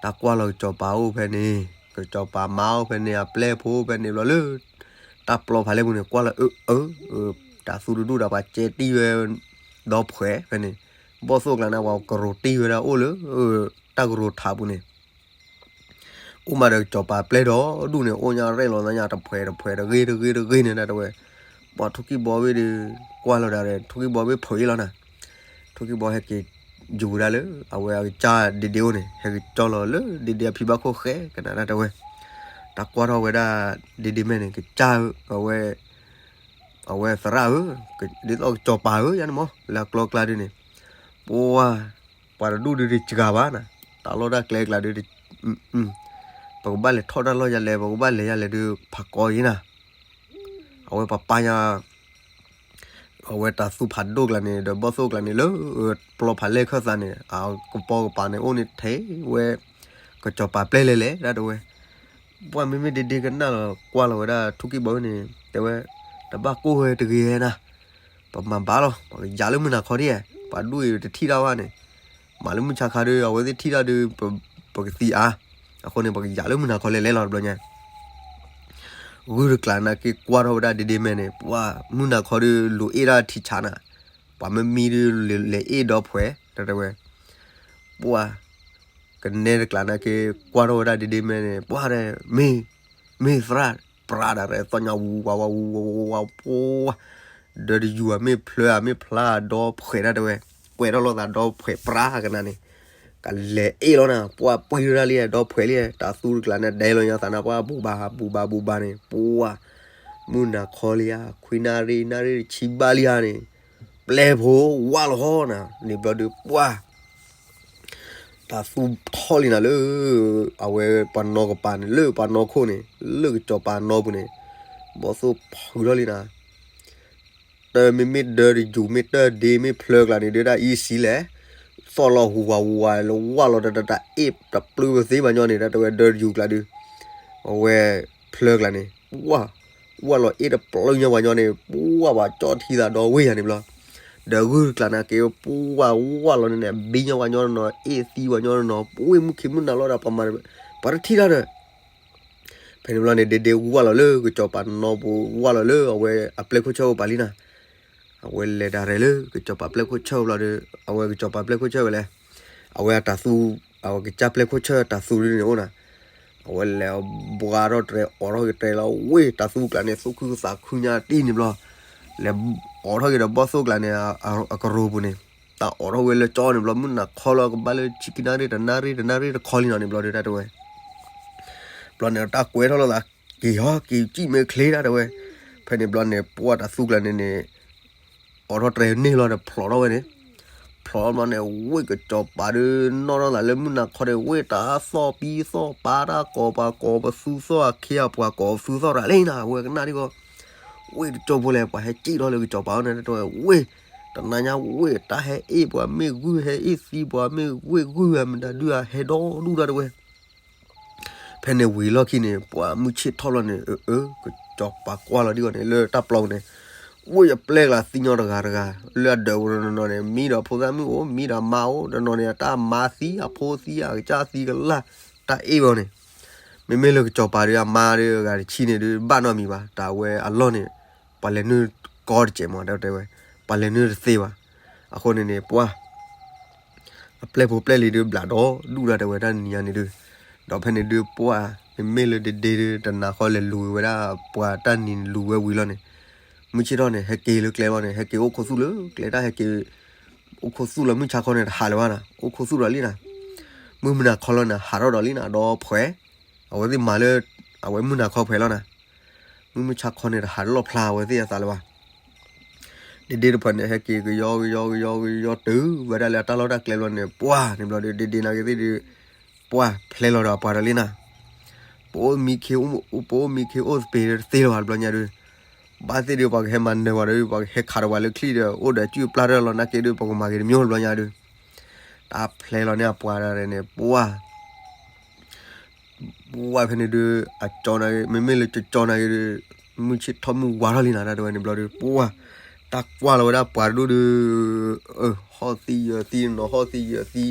တၢ်ကွၢ်လီၤကစီၤပၤအိၣ်ဖဲန့ၣ်, ကစီၤပၤမါအိၣ်ဖဲန့ၣ်, အပျဲၢ်ဖိဖဲန့ၣ်ဘျီလၢ တၢ်ပျီဖးလဲၢ်ပူၤန့ၣ် ကွၢ်လီၤအၢ အၢ တၤသူတဒူၣ်ဒီးပှၤကဲတံၢ်ဝဲ ဒီဖှဲးဖဲန့ၣ်, ဘီၣ်သိၣ်ကျါန့ၣ် ပှၤကရိၤတံၢ်ဝဲဒၣ်အိၣ်လၢ တၢ်ကရိၤထးပူၤန့ၣ် အိၣ်မးဒီးကစီၤပၤပျဲၢ်ဒီဒူၣ်န့ၣ် အိၣ်ညါရဲၣ်လီၤသးညါတဖှဲးတဖှဲးတဂ့ၢ်တဂ့ၢ်တဂ့ၢ်န့ၣ် တၢ်တဲဝဲ, ပှၤထိၣ်ကံၢ်ဘီဝ့ၢ်ဒီး ကွၢ်လီၤဒၣ်ဒီး ထိၣ်ကံၢ်ဘီဝ့ၢ်ဖုးအံၤလီၤနၤ, ထိၣ်ကံၢ်ဘီဟဲက့ၤယူၤဒၣ်လၢ အဝဲအကစၢ်ဒ့ဒ့အိၣ်န့ၣ် ဟဲက့ၤကၠီလီၤလၢဒ့ဒ့အဖံဘၣ်ခိၣ်ဃဲ ကနၤတၢ်တဲဝဲ, တၢ်ကွၢ်ထီၣ်ဝဲဒၣ်ဒ့ဒ့မဲာ်န့ၣ် ကစၢ်ဧၢ, အဝဲ အဝဲသရၣ်ဧၢ, ဒ်သိးကစီၤပၤဧၢ ယါန့ၣ်မး လၢအကျီကျါဒ်န့ၣ်, ပှၤ ပှၤတဒူၣ်ဒုးတစှၤဘၣ်နၤ, တၢ်လီၢ်တၢ်ကျဲကျါဒုး ပကဘၣ်လဲၤထီၣ်တၢ်လီၢ်ယၤလဲၣ် ပကဘၣ်လဲၤယၤလဲၣ်ဒုး ဖးကီအံၤနၤ, အဝဲပပၢ်ညါ အဝဲတၤသူဖးဒိၣ်ကျါန့ၣ် ဒီးဘီၣ်သိၣ်ကျါန့ၣ်လၢ ပျီဖးလဲၢ်ခၢၣ်သးန့ၣ် အကပီၤကပၤန့ၣ် အိၣ်န့ၣ်ထဲဝဲ ကစီၤပၤပျဲၢ်လဲၣ်လဲၣ် တၢ်တဲဝဲ, ပှၤမ့မ့ၢ်ဒ့ဒ့ကနၣ်လီၤ ကွၢ်လီၤဝဲဒၣ်ထိၣ်ကံၢ်ဘီန့ၣ် တဲဝဲ, တဘၣ်ကိၢ်ဝဲတဂ့ၤဝဲနၤ, ပမၤဘၣ်လီၤ ပကယၤလၢမုၢ်နၤခီဒ်ဧါ, ပှၤဒူၣ်အံၤတထံၣ်တၢ်ဘၣ်န့ၣ်, မၤလၢမုၢ်ဆါခါဒီး အဝဲသ့ၣ်ထံၣ်တၢ်ဒီး ပကသံအါ, အဃိန့ၣ် ပကယၤလၢမုၢ်နၤခီလဲၤလဲၣ်လီၤတဘျီညါ ဂုၢ်တကျါနာ်က့ကွၢ်ထီၣ်ဝဲဒၣ်ဒ့ဒ့မဲာ်န့ၣ် ပှၤမုၢ်နၤခီဒီးလူၤအ့ၣ်ဒၣ်ထံဆးနၤ, ပှၤမ့ၢ်မံဒီးလဲၤအ့ၣ်ဒီဖှဲး တၢ်တဲဝဲ, ပှၤ ကနဲတကျးနာ်က့ ကွၢ်ထီၣ်ဝဲဒၣ်ဒ့ဒ့မဲန့ၣ် ပှၢ်ဒီး မ့ၢ် မ့ၢ်သရၣ် ပြးဒၣ်ရဲၣ်သီၣ်ညါဝူဝါဝါဝူဝါဝါဝါပှၢ် ဒီးတယူၤဧါမ့ၢ်ဖျၢၣ်ဧါမ့ၢ်ဖျါဧါ ဒီဖှဲးတၢ်တဲဝဲ, ကွဲးထီၣ်လိာ်သးဒီဖှဲးပြးကနၤန့ၣ်, ကလဲၤအ့ၣ်လီၤနၤ ပှၢ်ပှၢ်ဒၣ်လံ ဒီဖှဲးလံ တၢ်သူတကျးန့ၣ် ဒဲလီၤညါသးနၤ ပှၢ် ဘူၣ်ဘၣ်ဘူၣ်ဘၣ်ဘူၣ်ဘၣ်န့ၣ် ပှၢ် မုၢ်နၤခီလံဧါ ခွံနၣ်ရံၣ် နၣ်ရံၣ်တဆံဘၣ်လံဧါန့ၣ်, ပျဲၢ်ဖိဝၢ်လီၤဟီနၤ န့ၣ်ဘျီဒီးပှၢ် တၢ်သူထီၣ်လံနၤလၢ အဝဲပှၤနီၢ်ကပၤန့ၣ် လၢပှၤနီၢ်ခိၣ်န့ၣ် လၢကစီၤပၤနီၢ်ပူၤန့ၣ်, ဘီၣ်သိၣ်ဖုးထီၣ်လံနၤ, တမ့မ့ၢ်ဒၢတယူၤမ့ၢ်တၢ်ဒ့မ့ၢ်ဖျၢၣ်ကျါန့ၣ် ဒုးတၢ်အံၤစံလဲၣ်, သီၣ်လီၤဟူးဝးဟူးဝးလၢဝၢ်လီၤတၢ်တၢ်အ့ၣ်တပျုၢ်ပသ့ဘၣ်ညီန့ၣ် တၢ်တဲဝဲဒၢတယူၤကျါဒုး, အဝဲဖျၢၣ်ကျါန့ၣ် ပှၢ် ဝၢ်လီၤအ့ၣ်တပျုၢ်ညီပှၤညီန့ၣ် ပှၢ်ဘၣ်ကၠီၣ်ထံသးဒီဝ့ၢ်ယၤန့ၣ်ဘျီ, ဒီးဂုၢ်တကျးနာ်က့ ပှၢ်ဝၢ်လီၤန့ၣ် ဘံညီပှၤညီတနီၤ အ့ၣ်သံပှၤညီတနီၤ ပှၢ်မုၢ်ခံမုၢ်နၤလီၤဒီးပှၤမၤ ပှၤတထံၣ်တၢ်ဒီး ဖဲန့ၣ်ဘျီန့ၣ် ဒ့ဒ့ဝၢ်လီၤလၢကစီၤပၤနီၢ်ပူၤ ဝၢ်လီၤလၢအဝဲအပျဲၢ်ခိၣ်ဆၢၣ်အိၣ်ပာ်လံနၤ, အဝဲလဲၤဒၣ်ရဲၣ်လၢကစီၤပၤပျဲၢ်ခိၣ်ဆၢၣ်ဘျီဒီး အဝဲကစီၤပၤပျဲၢ်ခိၣ်ဆၢၣ်ဝဲလဲၣ်, အဝဲအတၢ်သူ အဝဲကစၢ်ပျဲၢ်ခိၣ်ဆၢၣ်တၢ်သူဒ်န့ၣ်အိၣ်နၤ, အဝဲလဲၤဘှါထီၣ်တြဲၤ အိးထီၣ်က့ၤတြဲၤလီၤဝ့ၢ် တၢ်သူကျါန့ၣ် သူၣ်ခုသးခုညါတံၢ်န့ၣ်ဘျီ, လဲၤအိးထီၣ်က့ၤဒီးဘီၣ်သိၣ်ကျါန့ၣ် အကရူၢ်ပူၤန့ၣ်, တၢ်အိးထီၣ်ဝဲလၢကၠီန့ၣ်ဘျီ မုၢ်နၤခီလီၤကဘၣ်လၢဆံခံနၣ်ရံၣ် တနၣ်ရံၣ် တနၣ်ရံၣ်တခီလံနီၤန့ၣ်ဘျီဒီး တၢ်တဲဝဲ ဘျီန့ၣ် တၢ်ကွဲးထီၣ်လိာ်သး က့ၤဟီ က့ၤစံၣ်မဲာ်ချ့တၢ်တဲဝဲ, ဖဲန့ၣ်ဘျီန့ၣ် ပှၢ်တၢ်သူကျါန့ၣ်န့ၣ် အိးထီၣ်တြဲၤန့ၢ်လီၤဒီးဖျိးထီၣ်ဝဲန့ၣ်, ဖျိးဘျီန့ၣ် ဝ့ၢ်ကစီၤပၤဒီး နီၣ်ထီၣ်သးလၢမုၢ်နၤခီန့ၣ် ဝ့ၢ်တၢ်သီၣ်ပံသီၣ်ပၤ တၢ်ကိးပှၤကိးပသူသီၣ် အခ့အပှၤကိးပသူသီၣ်ရၤလံနၤ အဝဲကနၣ်ဒ်ဂီၢ်, ဝ့ၢ်တကၠိဖိလဲၣ် ပှၤဟဲစံၣ်ထီၣ်လၢကစီၤပၤအအိၣ်န့ၣ် တၢ်တဲဝဲ ဝ့ၢ် တနၤညါဝ့ၢ်တၢ်ဟဲအ့ၣ်ပှၤမ့ၢ်ဂုၢ် ဟဲအ့ၣ်သံပှၤမ့ၢ်ဝ့ၢ်ဂုၢ် မတၤဒုးအဟဲဒီဒူၣ်တၢ်တဲဝဲ ဖဲန့ၣ်ဝံၤလီၢ်ခံန့ၣ် ပှၢ်မုၢ်ဆ့ၣ်ထီၣ်လီၤန့ၣ် အၢ အၢ ကစီၤပၤကွၢ်လီၤဒ်အံၤန့ၣ် လၢတၢ်ပျီပူၤန့ၣ်, ဝ့ၢ်အပျဲၢ်ကျါသံညီတဂၤတဂၤ လၢအဒၢးပူၤတနီၤနီၤန့ၣ် မံဒီးဖိသၣ်မုၣ်အိၣ် မံဒီးအမါအိၣ် တနီၤန့ၣ် အတၢ်မါသံ အဖိသံ အကစၢ်သံကလၢ် တၢ်အ့ၣ်ဘၣ်န့ၣ်, မ့မ့ၢ်လၢကစီၤပၤဒီး အမါဒီးအဂၤတဆံန့ၣ်ဒုး ဘၣ်နီတမံၤဘၣ် တၢ်ဝဲအလီၢ်န့ၣ် ပှၤလဲၤနုာ်ကီတစဲးမး တၢ်တဲဝဲ, ပှၤလဲၤနုာ်တသ့ဘၣ်, အဃိန့ၣ်န့ၣ် ပှၢ် အပျဲၢ်ဖိပျဲၢ်လံၤဒုးဘျးဒီဒူၣ်တၢ်တဲဝဲတၢ်နံၤညါန့ၣ်ဒုး, ဒီးဖဲန့ၣ်ဒုးပှၢ် မ့မ့ၢ်လၢဒ့ဒ့ဒုး တနၤဃီလဲၤလူၤဝဲဒၣ်ပှၤတၢ်နံၤလူၤဝဲဝံၤလီၤန့ၣ်, မုၢ်ဆ့ၣ်ထီၣ်န့ၣ် ဟဲက့ၤလၢကျဲလီၤန့ၣ် ဟဲက့ၤအိၣ်ခိးသူၣ်လီၤ မုၢ်ဆါခီန့ၣ် တဟးလၢၤဘၣ်နၤ အိၣ်ခိးသူၣ်ဒီးလံနၤ, မုၢ်မုၢ်နၤခီလီၤန့ၣ် ဟးထီၣ်ဒီးလံနၤ ဒီးဖှဲး, အဝဲသ့ၣ်မၤလၢ အဝဲမုၢ်နၤခီဖှဲးလီၤနၤ မုၢ်မုၢ်ဆါခီန့ၣ် တဟးလီၣ်ဖျါအဝဲသ့ၣ်အသးလၢၤဘၣ်, ဒ့ဒ့တဖၣ်န့ၣ် ဟဲက့ၤကယီကယီကယီကယီတုၤဝဲဒၣ်လၢအတၢ်လီၢ်တၢ်ကျဲဘျီန့ၣ် ပှၢ်န့ၣ်ဘျီဒီး ဒ့ဒ့နာ်က့သ့ၣ်ဒုး ပှၢ်ဖျဲလီၤဒီးအပှၤဒီးလံနၤ, ပအိၣ်မံခ့ ပအိၣ်မံခ့အိၣ်သပ့ၤတသ့လၢၤဘၣ်တဘျီညါဒုး, ဘၣ်သ့ၣ်ဒုး ပှၤကဟဲမၤနၢၤပှၤဒီး ပှၤကဟဲခးဒီးပှၤလၢချံၣ်ဒီး အိၣ်ဒီးစုပျၢ်တၢ်လီၤနာ်က့ဒုး ပကမၤက့ၤတမံၤတဘျီညါဒုး, တၢ်ဖျဲလီၤန့ၢ်အပှၤဒီးန့ၣ် ပှၢ် ပှၢ်ဖဲန့ၣ်ဒုး အကၠီနာ်က့ မ့မ့ၢ်လၢကၠီကၠီနာ်က့ဒုး မုၢ်ဆ့ၣ်ထီၣ်မုၢ်ဝါထီၣ်လံနၤ တၢ်တဲဝဲန့ၣ်ဘျီဒုး ပှၢ် တၢ်ကွၢ်လီၤဝဲဒၣ်ပှၤတဒူၣ်ဒုး ဟီၣ်သံယၢၤသံနီၤ ဟီၣ်သံယၢၤသံ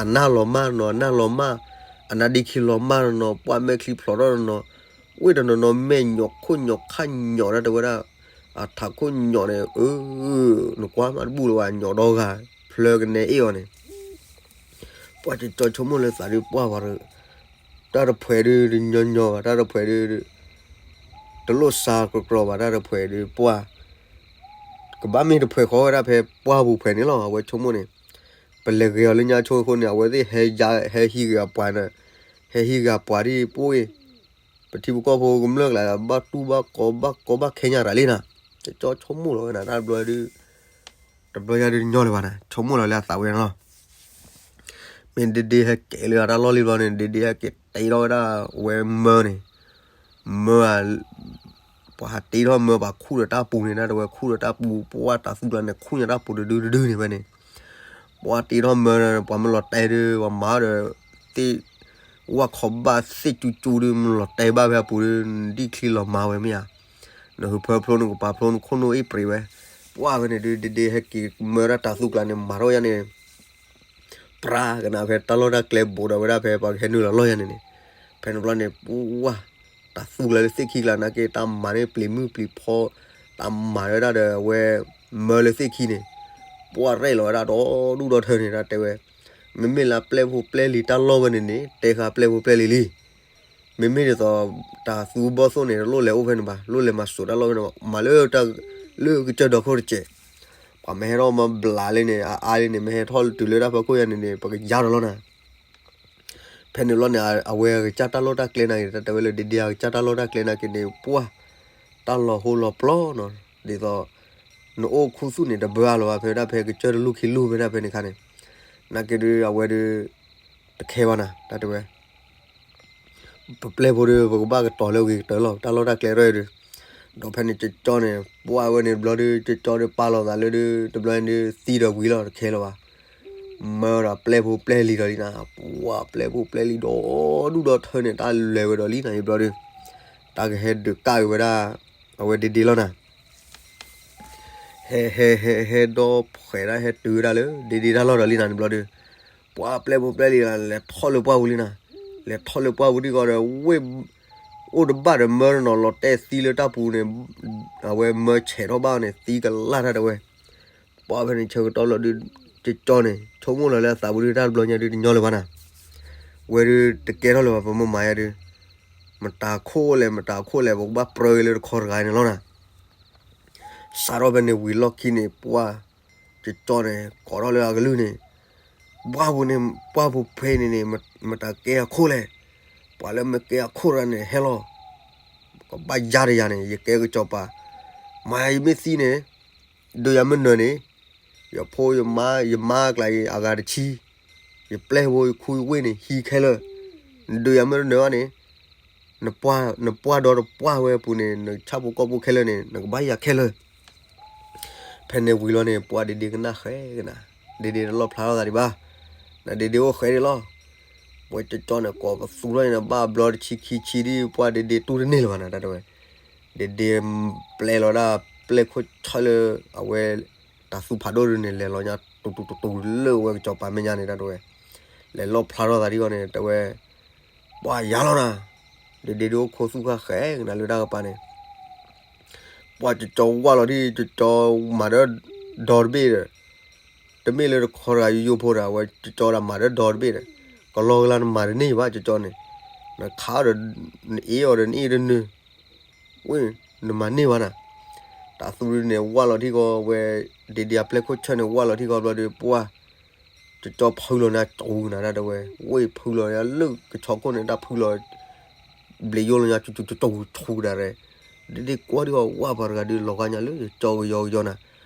အနၢ်လီၤမၢ်နီၤ အနၢ်လီၤမၢ် အနၢ်ဒ့ခံလီၤမၢ်နီၤ ပှၢ်မဲာ်ချံဖျိးထီၣ်နီၤ ဝ့ၢ်တနီၤနီၤမဲာ်ညိးခိၣ်ညိးခါညိးတၢ်တဲဝဲဒၣ် အထးခိၣ်ညိးန့ၣ် အၢ နကွၢ်မးတဘူၣ်လၢၤဘၣ် ညိးဒီဂၤ ဖျၢကနဲအ့ၣ်အီၤန့ၣ် ပှၢ်ကၠီဆိကမိၣ်လၢသးဒုးပှၢ်ဝဲ တၢ်တဖှဲးဒုး တညီညီဘၣ် တၢ်တဖှဲးဒုး တလိၣ်စါကြီကြီဘၣ် တၢ်တဖှဲးဒုး ပှၢ် ကဘၣ်မ့ၢ်တဖှဲးဃီဝဲဒၣ်ဖဲပှၢ်ပူၤဖှဲးန့ၣ်လီၤ အဝဲဆိကမိၣ်န့ၣ် ပလဲၤဂဲၤအီၤလၢညါဆိအဃိန့ၣ် အဝဲသ့ၣ်ဟဲယါ ဟဲဟံးဂ့ၤအပှၤန့ၣ် ဟဲဟံးဂ့ၤအပှၤဒ်ပှၢ် ပထံပကီၢ်ဖိကမျၢၢ်ကျါ ဘၣ်တူၢ်ဘၣ်ကီဘၣ်ကီဘၣ်ခဲညါတၢ်လံနၤ ကၠီဆိကမိၣ်လီၤဝဲနၤ တၢ်တဘျီဒုး တဘျီညါဒုးတညီလၢၤဘၣ်နၤ ဆိကမိၣ်လီၤလၢအသးဝဲန့ၣ်လီၤ မ့ၢ်ဒ့ဒ့ဟဲက့ၤလၢအတၢ်လီၢ်လံဘျီန့ၣ် ဒ့ဒ့ဟဲက့ၤတ့ထီၣ်ဝဲဒၣ်ဝဲမၢန့ၣ် မၢ ပှၤဟးတ့ထီၣ်မၢ ပှၤခူၣ်ဒီးတၢ်ပူၤန့ၣ် တၢ်တဝဲခူၣ်ဒီးတၢ်ပူၤ ပှၢ်တၢ်သူကျါန့ၣ် ခူၣ်ညါတၢ်ပူၤတဒုတဒုန့ၣ်ဝဲန့ၣ် ပှၢ်တ့ထီၣ်မၢ ပှၤမ့ၢ်လီၤတဲာ်ဒုး ပှၤမၤဒီး သ့ၣ် ဝၣ်ခီဘၣ်သ့ၣ်ကၠူကၠူဒုး မ့ၢ်လီၤတဲာ်ဘၣ်ဖဲအပူၤဒုး နဒံၣ်ချံလီၤမၤဝဲမ့ၢ်ဧါ နဟုးဖၢဖျိနကပၤဖျိနခိၣ်နူာ်အ့ၣ်ပြံးဝဲ ပှၢ်ဖဲန့ၣ်ဒုး ဒ့ဒ့ဟဲက့ၤမၢဒၣ်တၢ်သူကျါန့ၣ် မၤထီၣ်ယါန့ၣ် ပြးကနၣ်ဖဲတၢ်လီၢ်တၢ်ကျဲဘူးဒီးဝဲဒၣ်ဖဲပှၤကဟဲနုာ်လီၤလီၢ်ယါန့ၣ်န့ၣ် ဖဲန့ၣ်ဘျီန့ၣ် ပှၢ် တၢ်သူကျါလၢသ့ၣ်ခံကျါနာ်က့ တၢ်မၤန့ၢ်ပျံၤမုၢ်ပျံၤဖီ တၢ်မၤဝဲဒၣ်ဒီးအဝဲ မၢလၢသ့ၣ်ခံန့ၣ် ပှၢ်ရဲၣ်လီၤဝဲဒၣ်ဒီဒူၣ်ဒီထၢန့ၣ် တၢ်တဲဝဲ မ့မ့ၢ်လၢပျဲၢ်ဖိပျဲၢ်လံၤတၢ်လီၢ်ဝဲန့ၣ်န့ၣ် တဲဃာ်ပျဲၢ်ဖိပျဲၢ်လံၤလံ. မ့မ့ၢ်ဒ်သိး တၢ်သူဘီၣ်သိၣ်န့ၣ် တလိၣ်လဲၤအိၣ်ဖဲန့ၣ်ဘၣ်, လိၣ်လဲၤမၤစိာ်တၢ်လီၢ်ဖဲန့ၣ်ဘၣ်, မၤလၢတၢ် လၢကစၢၢ်ဒီခိၣ်တစဲး, ပှၤမ့ၢ်ဟဲထီၣ်မၤဘျးလံန့ၣ် အအါလံန့ၣ် မ့ၢ်ဟဲထီၣ်တုၤလၢတၢ်ဖီခိၣ်ယါန့ၣ်န့ၣ် ပကယါဒီးလီၤနၤ. ဖဲန့ၣ်လီၤန့ၣ် အဝဲအကစၢ်တၢ်လီၢ်တၢ်ကျဲနာ်က့ၤ တၢ်တဲဝဲလၢ ဒ့ဒ့အကစၢ်တၢ်လီၢ်တၢ်ကျဲနာ်က့ၤန့ၣ် ပှၢ် တၢ်လီၤဟိလီၤပျီနီၤ, ဒ်သိး နအိၣ်ခူသူၣ်န့ၣ် တဘၣ်လၢၤဘၣ် ဖဲဒၣ်ဖဲကစၢၢ်တလူၢ်ခံလူၢ်ဖဲဒၣ်ဖဲန့ၣ်ခါန့ၣ်, နာ်က့ၤဒုး အဝဲဒုး တခဲဘၣ်နၤ တၢ်တဲဝဲ ပပျဲၢ်ဖိဒီး ပကဘၣ်ကတီၤလၢအဂ့ၤကတၢၢ်လီၤ တၢ်လီၢ်တၢ်ကျဲထီၣ်အံၤဒီး, ဒီးဖဲန့ၣ်ကၠီကၠီန့ၣ် ပှၢ်ဝဲန့ၣ်တဘျီဒီး ကၠီကၠီဒီးပာ်လီၤသးလၢဒုး တဘျီန့ၣ်ဒုး သံဒီးဝံၤလီၤ တခဲလၢၤဘၣ်. မၢဒီးပျဲၢ်ဖိပျဲၢ်လံၤဒီးလံနၤ, ပှၢ်ပျဲၢ်ဖိပျဲၢ်လံၤဒီးဒူၣ်ဒီးထၢန့ၣ် တၢ်လဲၤဝဲဒီးလံနၤ ယဘျီဒီး, တၢ်ကဟဲဒုးကၣ်က့ၤဝဲဒၣ် အဝဲဒ့ဒ့လီၤနၤ ဟဲဟဲဟဲဟဲဒီဖှဲးဒၣ်ဟဲတုၤဝဲဒၣ်လၢ ဒ့ဒ့တၢ်လီၢ်ဒီးလံနၤန့ၣ်ဘျီဒီး, ပှၢ်ပျဲၢ်ဖိပျဲၢ်လံၤ လဲၤထီၣ်လၢပှၢ်ပူၤလံနၤ, လဲၤထီၣ်လၢပှၢ်ပူၤဒ်ဂီၤဒီး ဝ့ၢ် အိၣ်တဘၣ်ဒီးမၢတနီၤလီၤတဲာ်သံလၢတၢ်ပူၤန့ၣ်, အဝဲမၢဆဲးထီၣ်ဘၣ်န့ၣ် သံကလၢ်တၢ်တဲဝဲ, ပှၢ်ဖဲန့ၣ်ဆၢကတီၢ်လီၤဒုး, ကၠီကၠီန့ၣ် ဆိကမိၣ်လီၤလၢအသးပူၤဒုး တၢ်တဘျီညါဒုးတညီလၢၤဘၣ်နၤ, ဝဲဒုးတကဲထီၣ်လၢၤဘၣ် ပမ့ၢ်မၤယါဒုး, မတၤခိၣ်လဲၣ် မတၤခိၣ်လဲၣ် ပကဘၣ်ပြၢက့ၤလၢတခီတဂၤန့ၣ်လီၤနၤ. စးထီၣ်ဖဲန့ၣ်ဝံၤလီၢ်ခံန့ၣ် ပှၢ် ကၠီကၠီန့ၣ် ကိးထီၣ်လၢအကလုၢ်န့ၣ်, ပှၢ်ပူၤန့ၣ် ပှၢ်ပူၤဖဲန့ၣ်န့ၣ် မတၤကဲအခိၣ်လဲၣ်, ပှၤလၢမ့ၢ်ကဲအခိၣ်တဂၤန့ၣ် ဟဲလီၤ, ကဘၣ်ယါတယၤန့ၣ် ယကဲကစီၤပၤ, မၤယမ့ၢ်သံန့ၣ်, ဒုးယၤမ့ၢ်နၢၤန့ၣ်, ယဖိယမါ ယမါကျါအံၤ အဂၤတဆံ, ယပျဲၢ်ဖိယခူယဝ့ၢ်န့ၣ် ဟံးခဲလၢာ်, နဒုးယၤမ့ၢ်တနၢၤဘၣ်န့ၣ် နပှၢ် နပှၢ်ဒီတပှၢ်ဝဲအပူၤန့ၣ် နဆၣ်ဖိကီၢ်ဖိခဲလၢာ်န့ၣ် နကဘၣ်ယၤခဲလၢာ်. ဖဲန့ၣ်ဝံၤလီၤန့ၣ် ပှၢ်ဒ့ဒ့ကနၣ်ဃဲကနၤ, ဒ့ဒ့တလီၣ်ဖျါထီၣ်သးဒံးဘၣ်, နဒ့ဒ့အိၣ်ဃဲဒံးလီၤ. ပှၢ်ကၠီကၠီန့ၣ် ကိးပသူထီၣ်န့ၣ် ဘၣ်ဘျီတဆံခံဆံဒ် ပှၢ်ဒ့ဒ့တူၢ်တန့ၢ်လၢၤဘၣ်နၤ တၢ်တဲဝဲ, ဒ့ဒ့ ပျဲလီၤဒၣ်ပျဲၢ်ခိၣ်ဆၢလၢ အဝဲ တၢ်သူဖးဒိၣ်ဒုန့ၣ် လဲၤလီၤညါတူတူတူတူလၢဝဲကစီၤပၤမဲာ်ညါန့ၣ် တၢ်တဲဝဲ, လဲၤလီၣ်ဖျါထီၣ်သးဒ်အံၤန့ၣ် တဲဝဲ, ပှၢ်ယါလီၤနၤ, ဒ့ဒ့ဒုးအိၣ်ခူသူၣ်ဃၣ်ဃဲကနၤလၢတၢ်ကပၤန့ၣ် ပှၢ်ကၠီကၠီဝၢ်လီၤဒ် ကၠီကၠီမၤဒီးဒီတဘ့ၣ်ဒီး, တမ့ၢ်လၢတခီတဂၤယိယိဖိဒီး အဝဲကၠီကၠီဒီးမၤဒီးဒီတဘ့ၣ်ဒီး, ကလီကလီနမၤတန့ၢ်ဘၣ် ကၠီကၠီန့ၣ်, နခးအီၤဒီး နအ့ၣ်အီၤဒီး နအ့ၣ်တနုာ်, ဝ့ၢ် နမၤန့ၢ်ဘၣ်နၤ, တၢ်သူဒုန့ၣ် ဝၢ်လီၤထံကီၢ်ဝဲ, ဒ့ဒ့အပျဲၢ်ခိၣ်ဆၢန့ၣ် ဝၢ်လီၤထံကီၢ်ဘျီဒီး ပှၢ် ကၠီကၠီဖုလီၤန့ၣ် ကၠီကၠီနၤ တၢ်တဲဝဲ, ဝ့ၢ်ဖုလီၤန့ၣ် လၢကဆီခိၣ်န့ၣ် တၢ်ဖုလီၤ ဘျံးယိၣ်လီၤညါ ကၠီကၠီကၠီကၠီတၢ်ရဲ, ဒ့ဒ့ကွၢ်ဒ်အီၤ ဝၢ်ပှၤတဂၤဒုး လီၤဂာ်ညါလၢယကၠီကယီကယီနၤ,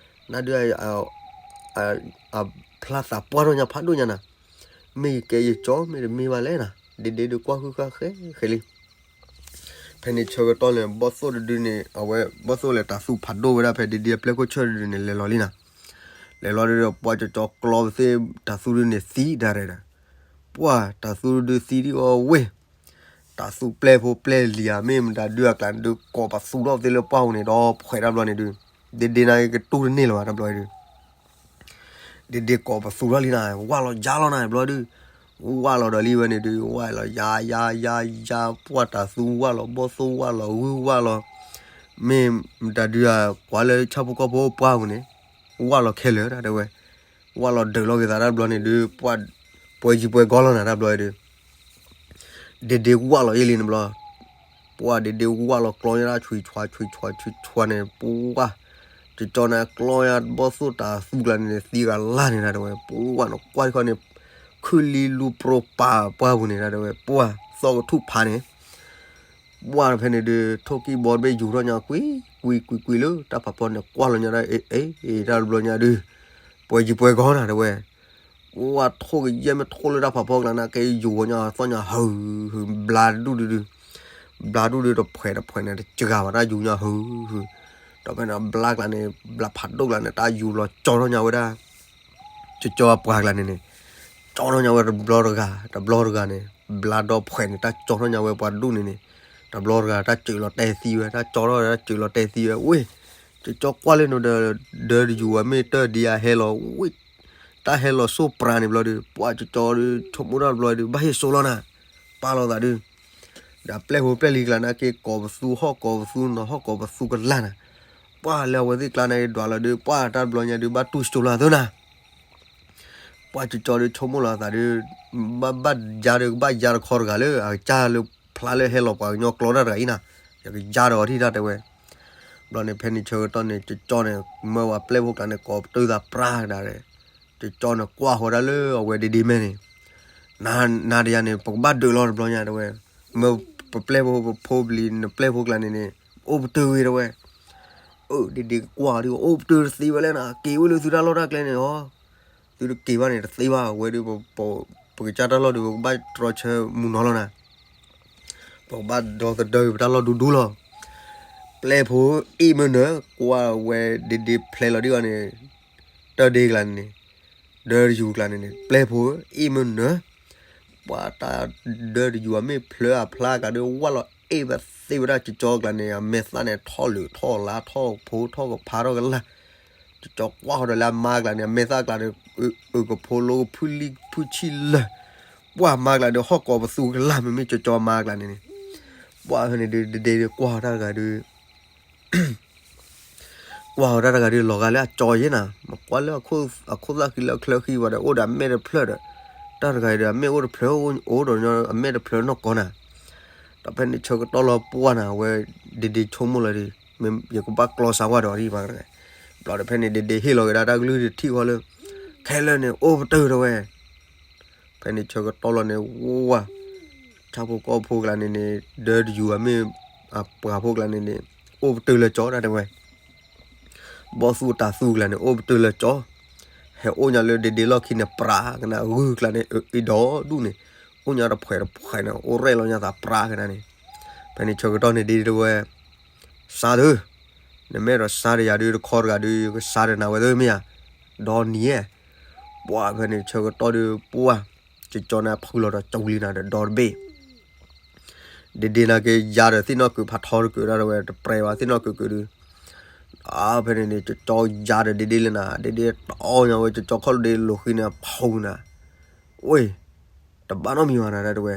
နဒုး အဖျါသးပှၢ်ထီၣ်ညါဖးဒိၣ်ညါနၤ, မ့ၢ်ကဲယကၠီ မ့ၢ်တမ့ၢ်ဘၣ်လဲၣ်နၤ, ဒ့ဒ့ဒုးကွၢ်ဃုဃၣ်ဃဲဃဲလံ. ဖဲန့ၣ်ဆၢကတီၢ်န့ၣ် ဘီၣ်သိၣ်တဒုန့ၣ် အဝဲ ဘီၣ်သိၣ်လဲၤတၢ်သူဖးဒိၣ်ဝဲဒၣ်ဖဲ ဒ့ဒ့အပျဲၢ်ခိၣ်ဆၢတဒုန့ၣ် လဲၤလီၤလံနၤ, လဲၤလီၤဒုဒီး ပှၢ်ကၠီကၠီကျီပသ့ၣ် တၢ်သူဒုန့ၣ်သံဒၣ်ရဲဒီး, ပှၢ်တၢ်သူဒုသံဒ်အီၤဝ့ၢ် တၢ်သူပျဲၢ်ဖိပျဲၢ်လံၤဧါ မ့ၢ်မတၤဒုအကျါန့ၣ်ဒုး ကိးပသူထီၣ်သ့လၢပှၢ်ပူၤန့ၣ်ဒီး ဖှဲးတၢ်ဘျီန့ၣ်ဒုး, ဒ့ဒ့န့ၣ်ကတူၢ်တန့ၢ်လၢၤဘၣ် တၢ်ဘျီအံၤဒုး ဒ့ဒ့ကိးပသူထီၣ်လံနၤ, ဝၢ်လီၤယါလီၤနၤ ဘျီဒုး, ဝၢ်လီၤဒီးလံဝဲန့ၣ်ဒုး ဝၢ်လီၤယါယါယါယါ ပှၢ်တၢ်သူဝၢ်လီၤ ဘီၣ်သိၣ်ဝၢ်လီၤ ဂုၢ်ဝၢ်လီၤ, မ့ၢ်မတၤဒုးဧါ ကွၢ်လၢဆၣ်ဖိကီၢ်ဖိပှၢ်ပူၤန့ၣ်, ဝၢ်လီၤခဲလၢာ်တၢ်တဲဝဲ, ဝၢ်လီၤဒုးလီၤက့ၤသးတၢ်ဘျီန့ၣ်ဒုး ပှၢ်ပှဲၤယံၤပှဲၤကီလီၤနၤ တၢ်ဘျီအံၤဒုး ဒ့ဒ့ဝၢ်လီၤအ့ၣ်လံန့ၣ်ဘျီ, ပှၢ်ဒ့ဒ့ဝၢ်လီၤကျီညါတၢ်ဆွံဆွါဆွံဆွါဆွံဆွါန့ၣ် ပှၢ်, ကၠီကၠီန့ၣ်ကျီညါဘီၣ်သိၣ်တၢ်သူကျါန့ၣ် သံဂၤလၢ်န့ၣ် တၢ်တဲဝဲ ပှၢ်နကွၢ်တခီန့ၣ်, ခုၣ်လံလူပြိပာ်ပှၢ်ပူၤန့ၣ် တၢ်တဲဝဲ ပှၢ်သီၣ်ကထူၣ်ဖးန့ၣ် ပှၢ်ဖဲန့ၣ်ဒုး ထိၣ်ကံၢ်ဘီတဘ့ၣ်ယူၤထီၣ်ညါကွံာ်ကွံာ်ကွံာ်ကွံာ်လၢတၢ်ဖးဖီန့ၣ် ကွၢ်လီၤညါဒၣ်အ့ၣ်အ့ၣ် တၢ်တဘျီညါဒုး, ပှဲၤယံၤပှဲၤကီနၤ တဲဝဲ, ပှၢ်ထိၣ်ကယဲၢ်မ့ၢ်ထိၣ်လၢတၢ်ဖးဖီကျါန့ၣ် ကဲယူၤဝဲညါသီၣ်ညါဟုးဟုး ဘျါတဒူၣ်ဒုးဒုး, ဘျါဒူၣ်ဒုးတဖှဲးတဖှဲးန့ၣ် တစှၤဘၣ်တၢ်ယူၤညါဟုးဟုး, ဒီးဖဲန့ၣ်ဘျါကျါန့ၣ် ဘျါဖးဒိၣ်ကျါန့ၣ် တၢ်ယူၤလီၤကၠီထီၣ်ညါဝဲဒၣ် ကၠီကၠီအပှၤကျါန့ၣ်န့ၣ်, ကၠီထီၣ်ညါဝဲတဘျီတဂၤ တဘျီတဂၤန့ၣ်, ဘျါဒီဖှဲးန့ၣ် တၢ်ကၠီထီၣ်ညါဝဲပှၤဒူၣ်န့ၣ်န့ၣ်, တဘျီတဂၤ တၢ်စၢၤလီၤတဲာ်သံဝဲ တၢ်ကၠီထီၣ်တၢ်စၢၤလီၤတဲာ်သံဝဲ ဝ့ၢ်, ကၠီကၠီကွၢ်လၢနဒီး ဒၢတယူၤဝဲမ့ၢ်တၢ်ဒံးအဟဲလီၤ ဝ့ၢ်, တၢ်ဟဲလီၤစိၢ်ပြးန့ၣ်ဘျီဒုး ပှၢ်ကၠီကၠီဒုး ဆိကမိၣ်တၢ်တဘျီဒုး ဘၣ်ဟ့ၣ်စိလီၤနၤ, ပာ်လီၤသးဒုး ဒီးပျဲၢ်ဖိပျဲၢ်လံၤကျါန့ၣ် က့ၤကိးပသူဟီၣ်ကိးပသူနီၤဟီၣ်ကိးပသူကလၢ်နၤ, ပှၢ်လၢအဝဲသ့ၣ်ကျါန့ၣ် ဒွးလီၤဒုး ပှၢ်တၢ်တဘျီညါဒုး ဘၣ်တူၢ်စိလီၤသၢနၤ, ပှၤကၠီကၠီဒုးဆိကမိၣ်လီၤအသးဒုး, ဘၣ်ဘၣ်ယါဒီး ကဘၣ်ယါတခီတဂၤလၢ အကစၢ်လၢဖျါလၢဟဲလီၤပှၤကညီကျိတၢ်တဂၤအံၤနၤ, ယကယါဒီးအီၤထံၣ်တၢ်တဲဝဲ. ဘျီန့ၣ် ဖဲန့ၣ်ဆၢကတီၢ်န့ၣ် ကၠီကၠီန့ၣ် မၢဝဲပျဲၢ်ဖိကျါန့ၣ် ကိးပတုာ်သးပြါကဒါဒီး, ကၠီကၠီန့ၣ်ကွၢ်ဃီၤဒၣ်လၢအဝဲဒ့ဒ့မဲာ်န့ၣ်, နၤ နၤဒီးယၤန့ၣ် ပကဘၣ်ဒုးလီၤတဘျီညါတဲဝဲ, မၢပပျဲၢ်ဖိ ပဖိပလံၤ နပျဲၢ်ဖိကျါန့ၣ်န့ၣ် အိၣ်ပတုာ်ဝဲတဲဝဲ. အၢ ဒ့ဒ့ကွၢ်ဒုး အိၣ်ပတုာ်တသ့ဝဲလဲၣ်နၤ, က့ၤဝဲလၢသုတၢ်လီၢ်တၢ်ကျဲန့ၣ်အီၤ, သုတက့ၤဘၣ်န့ၣ်တသ့ဘၣ်, အဝဲဒုး ပကစၢ်တၢ်လီၢ်ဒုး ပကဘၣ်တြီဆၢမုၢ်နီၤလီၤနၤ, ပကဘၣ်ဒီသဒၢပတၢ်လီၢ်ဒူဒူလီၤ. ပျဲၢ်ဖိအ့ၣ်မ့ၢ်နၢၤ ကွၢ်ဝဲဒ့ဒ့ဖျဲးလီၤဒံးအီၤန့ၣ်, တၢ်ဒ့ကျါန့ၣ်န့ၣ်, ဒၢတယူၤကျါန့ၣ်န့ၣ် ပျဲၢ်ဖိအ့ၣ်မ့ၢ်နၢၤ, ပှၤတၢ်ဒၢတယူၤအမ့ၢ်ဖျါအဖျါကဒီး ဝၢ်လီၤအ့ၣ်ဝဲသ့ဝဲဒၣ်ကၠီကၠီကျါန့ၣ် အမဲာ်သၣ်န့ၣ် ထီၣ်လုာ်ထီၣ်လါထီၣ်ဖိထီၣ်ကဖါထီၣ်ကလာ်, ကၠီကၠီကွၢ်ဃီၤဒီးလၢအမါကျါန့ၣ် အမဲာ်သၣ်ကျါဒီး အုးကဖိလိကဖုၣ်လံၣ်ဖုၣ်ဆံၣ်လၢာ်, ပှၤမါကျါဒီးဟီၣ်ကိးပသူကလာ် မ့မ့ၢ်ကၠီကၠီမါကျါန့ၣ်န့ၣ်, ပှၤဖဲန့ၣ်ဒုး ဒ့ဒ့ဒုးကွၢ်ဃီၤတၢ်တဂၤဒုး ကွၢ်ဃီၤတၢ်တဂၤဒုး လီၤဂာ်လၢအကၠီယဲနၤ, မ့ၢ်ကွၢ်လၢအခိၣ်သၣ်ဃံလၢအချၢဃံဝဲဒီး အိၣ်ဒီးအမဲာ်တဖျၢၣ်ဒီး, တၢ်တဂၤအံၤဒီး အမဲာ်အိၣ်တဖျၢၣ် အိၣ်ဒီးအမဲာ်တဖျၢၣ်နီၢ်ကီၢ်နၤ, ဒီးဖဲန့ၣ်ဆၢကတီၢ်လီၤပှၢ်နၤ အဝဲဒ့ဒ့ဆိကမိၣ်လီၤဒီး, မ့ၢ်ယကဘၣ်ကျီစးဝါဒီးအီၤဒံးဘၣ်တဂၤ, ဘျီဒီးဖဲန့ၣ်ဒ့ဒ့ဟ့ၣ်လီၤက့ၤဒၣ်တၢ်ကလုၢ်ဒုးထံၣ်ဃီလၢ ခဲလၢာ်န့ၣ် အိၣ်ပတုာ်တဲဝဲ. ဖဲန့ၣ်ဆၢကတီၢ်လီၤန့ၣ် ဝါ, ဆၣ်ဖိကီၢ်ဖိကျါန့ၣ်န့ၣ် ဒၢတယူၤအမ့ၢ် အပှၤဖိကျါန့ၣ်န့ၣ် အိၣ်ပတုာ်လၢကၠီတၢ်တဲဝဲ, ဘီၣ်သူၣ်တၢ်သူကျါန့ၣ် အိၣ်ပတုာ်လၢကၠီ, ဟဲအိၣ်ညါလၢဒ့ဒ့လီၢ်ခံန့ၣ် ပြးကနၣ်ဂုၢ်ကျါန့ၣ် အ့ၣ်ဒိးဒူၣ်န့ၣ်, အိၣ်ညါတဖှဲးတဖှဲးန့ၣ် အိၣ်ရဲၣ်လီၤညါသးပြးကနၣ်န့ၣ်, ဖဲန့ၣ်ဆၢကတီၢ်န့ၣ်ဒ့ဒ့တဲဝဲ စါသု, နမ့ၢ်အဲၣ်ဒိးစါဒီးယၤဒုးတခီတဂၤဒုး ကစါဒီးနၤဝဲသ့မ့ၢ်ဧါ, ဒီနံၤဧဲ, ပှၤဖဲန့ၣ်ဆၢကတီၢ်ဒုး ပှၢ်, ကၠီကၠီန့ၣ်ဖုလီၤဒီးကၠီဝံၤလံနၤဒီးဒီတဘ့ၣ် ဒ့ဒ့နာ်က့ၤယါဒီးသ့ၣ်နီၣ်ကုာ်ဖးထီတကုာ်ဒၣ်တဝဲ တပြဲၤဘၣ်သ့ၣ်နီၣ်ကုာ်ကုာ်ဒုး, အဖဲန့ၣ်န့ၣ် ကၠီကၠီယါဒီးဒ့ဒ့လၢနၤ ဒ့ဒ့တအီၣ်ညါဝဲ ကၠီကၠီခီၣ်ဒ့လိာ်ဃံန့ၣ် ဖီနၤ, ဝ့ၢ်, တဘၣ်နီတမံၤဘၣ်နၤဒၣ်တဝဲ,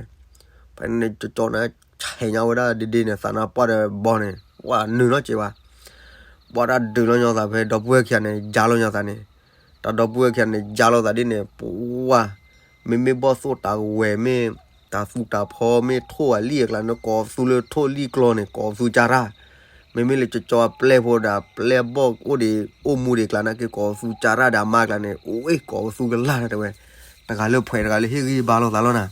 ဖဲန့ၣ်ကၠီကၠီန့ၣ် ဆဲးညါဝဲဒၣ်ဒ့ဒ့န့ၣ် သးနါပှၢ်ဒီးဘီန့ၣ် ဝဲနုာ်နီၢ်က့ၤဘၣ် ပှၤတၢ်ဒုးလီၤညီသးဖဲဒီပုၢ်ဝဲၢ်ခံဂၤန့ၣ် ယါလီၤညီသးန့ၣ်, တၢ်ဒီပုၢ်ဝဲၢ်ခံဂၤန့ၣ် ယါလီၤသးဒ်န့ၣ် ပှၤ, မ့မ့ၢ်ဘီၣ်သိၣ်တၢ်ဝဲၤမ့ၢ် တၢ်သူတၢ်ဖီမ့ၢ်ထိၣ်အလံၣ်အကျါန့ၣ် ကိးသူလၢထိၣ်လံၣ်ကျီန့ၣ် ကိးသူကၢ်တၢ်, မ့မ့ၢ်လၢကၠီကၠီအပျဲၢ်ဖိဒီးပျဲၢ်ဘီၣ်အိၣ်ဒံးအိၣ်မူဒံးကျါနာ်က့ၤ ကိးသူကၢ်တၢ်ဒီးအမါကျါန့ၣ် အိၣ်ဝ့ၢ်ကိးသူကလာ်တဝဲ, တဂၤလၢဖှဲးတဂၤလၢဟ့ၣ်ဂံၢ်ဘါလိာ်သးလီၤနၤ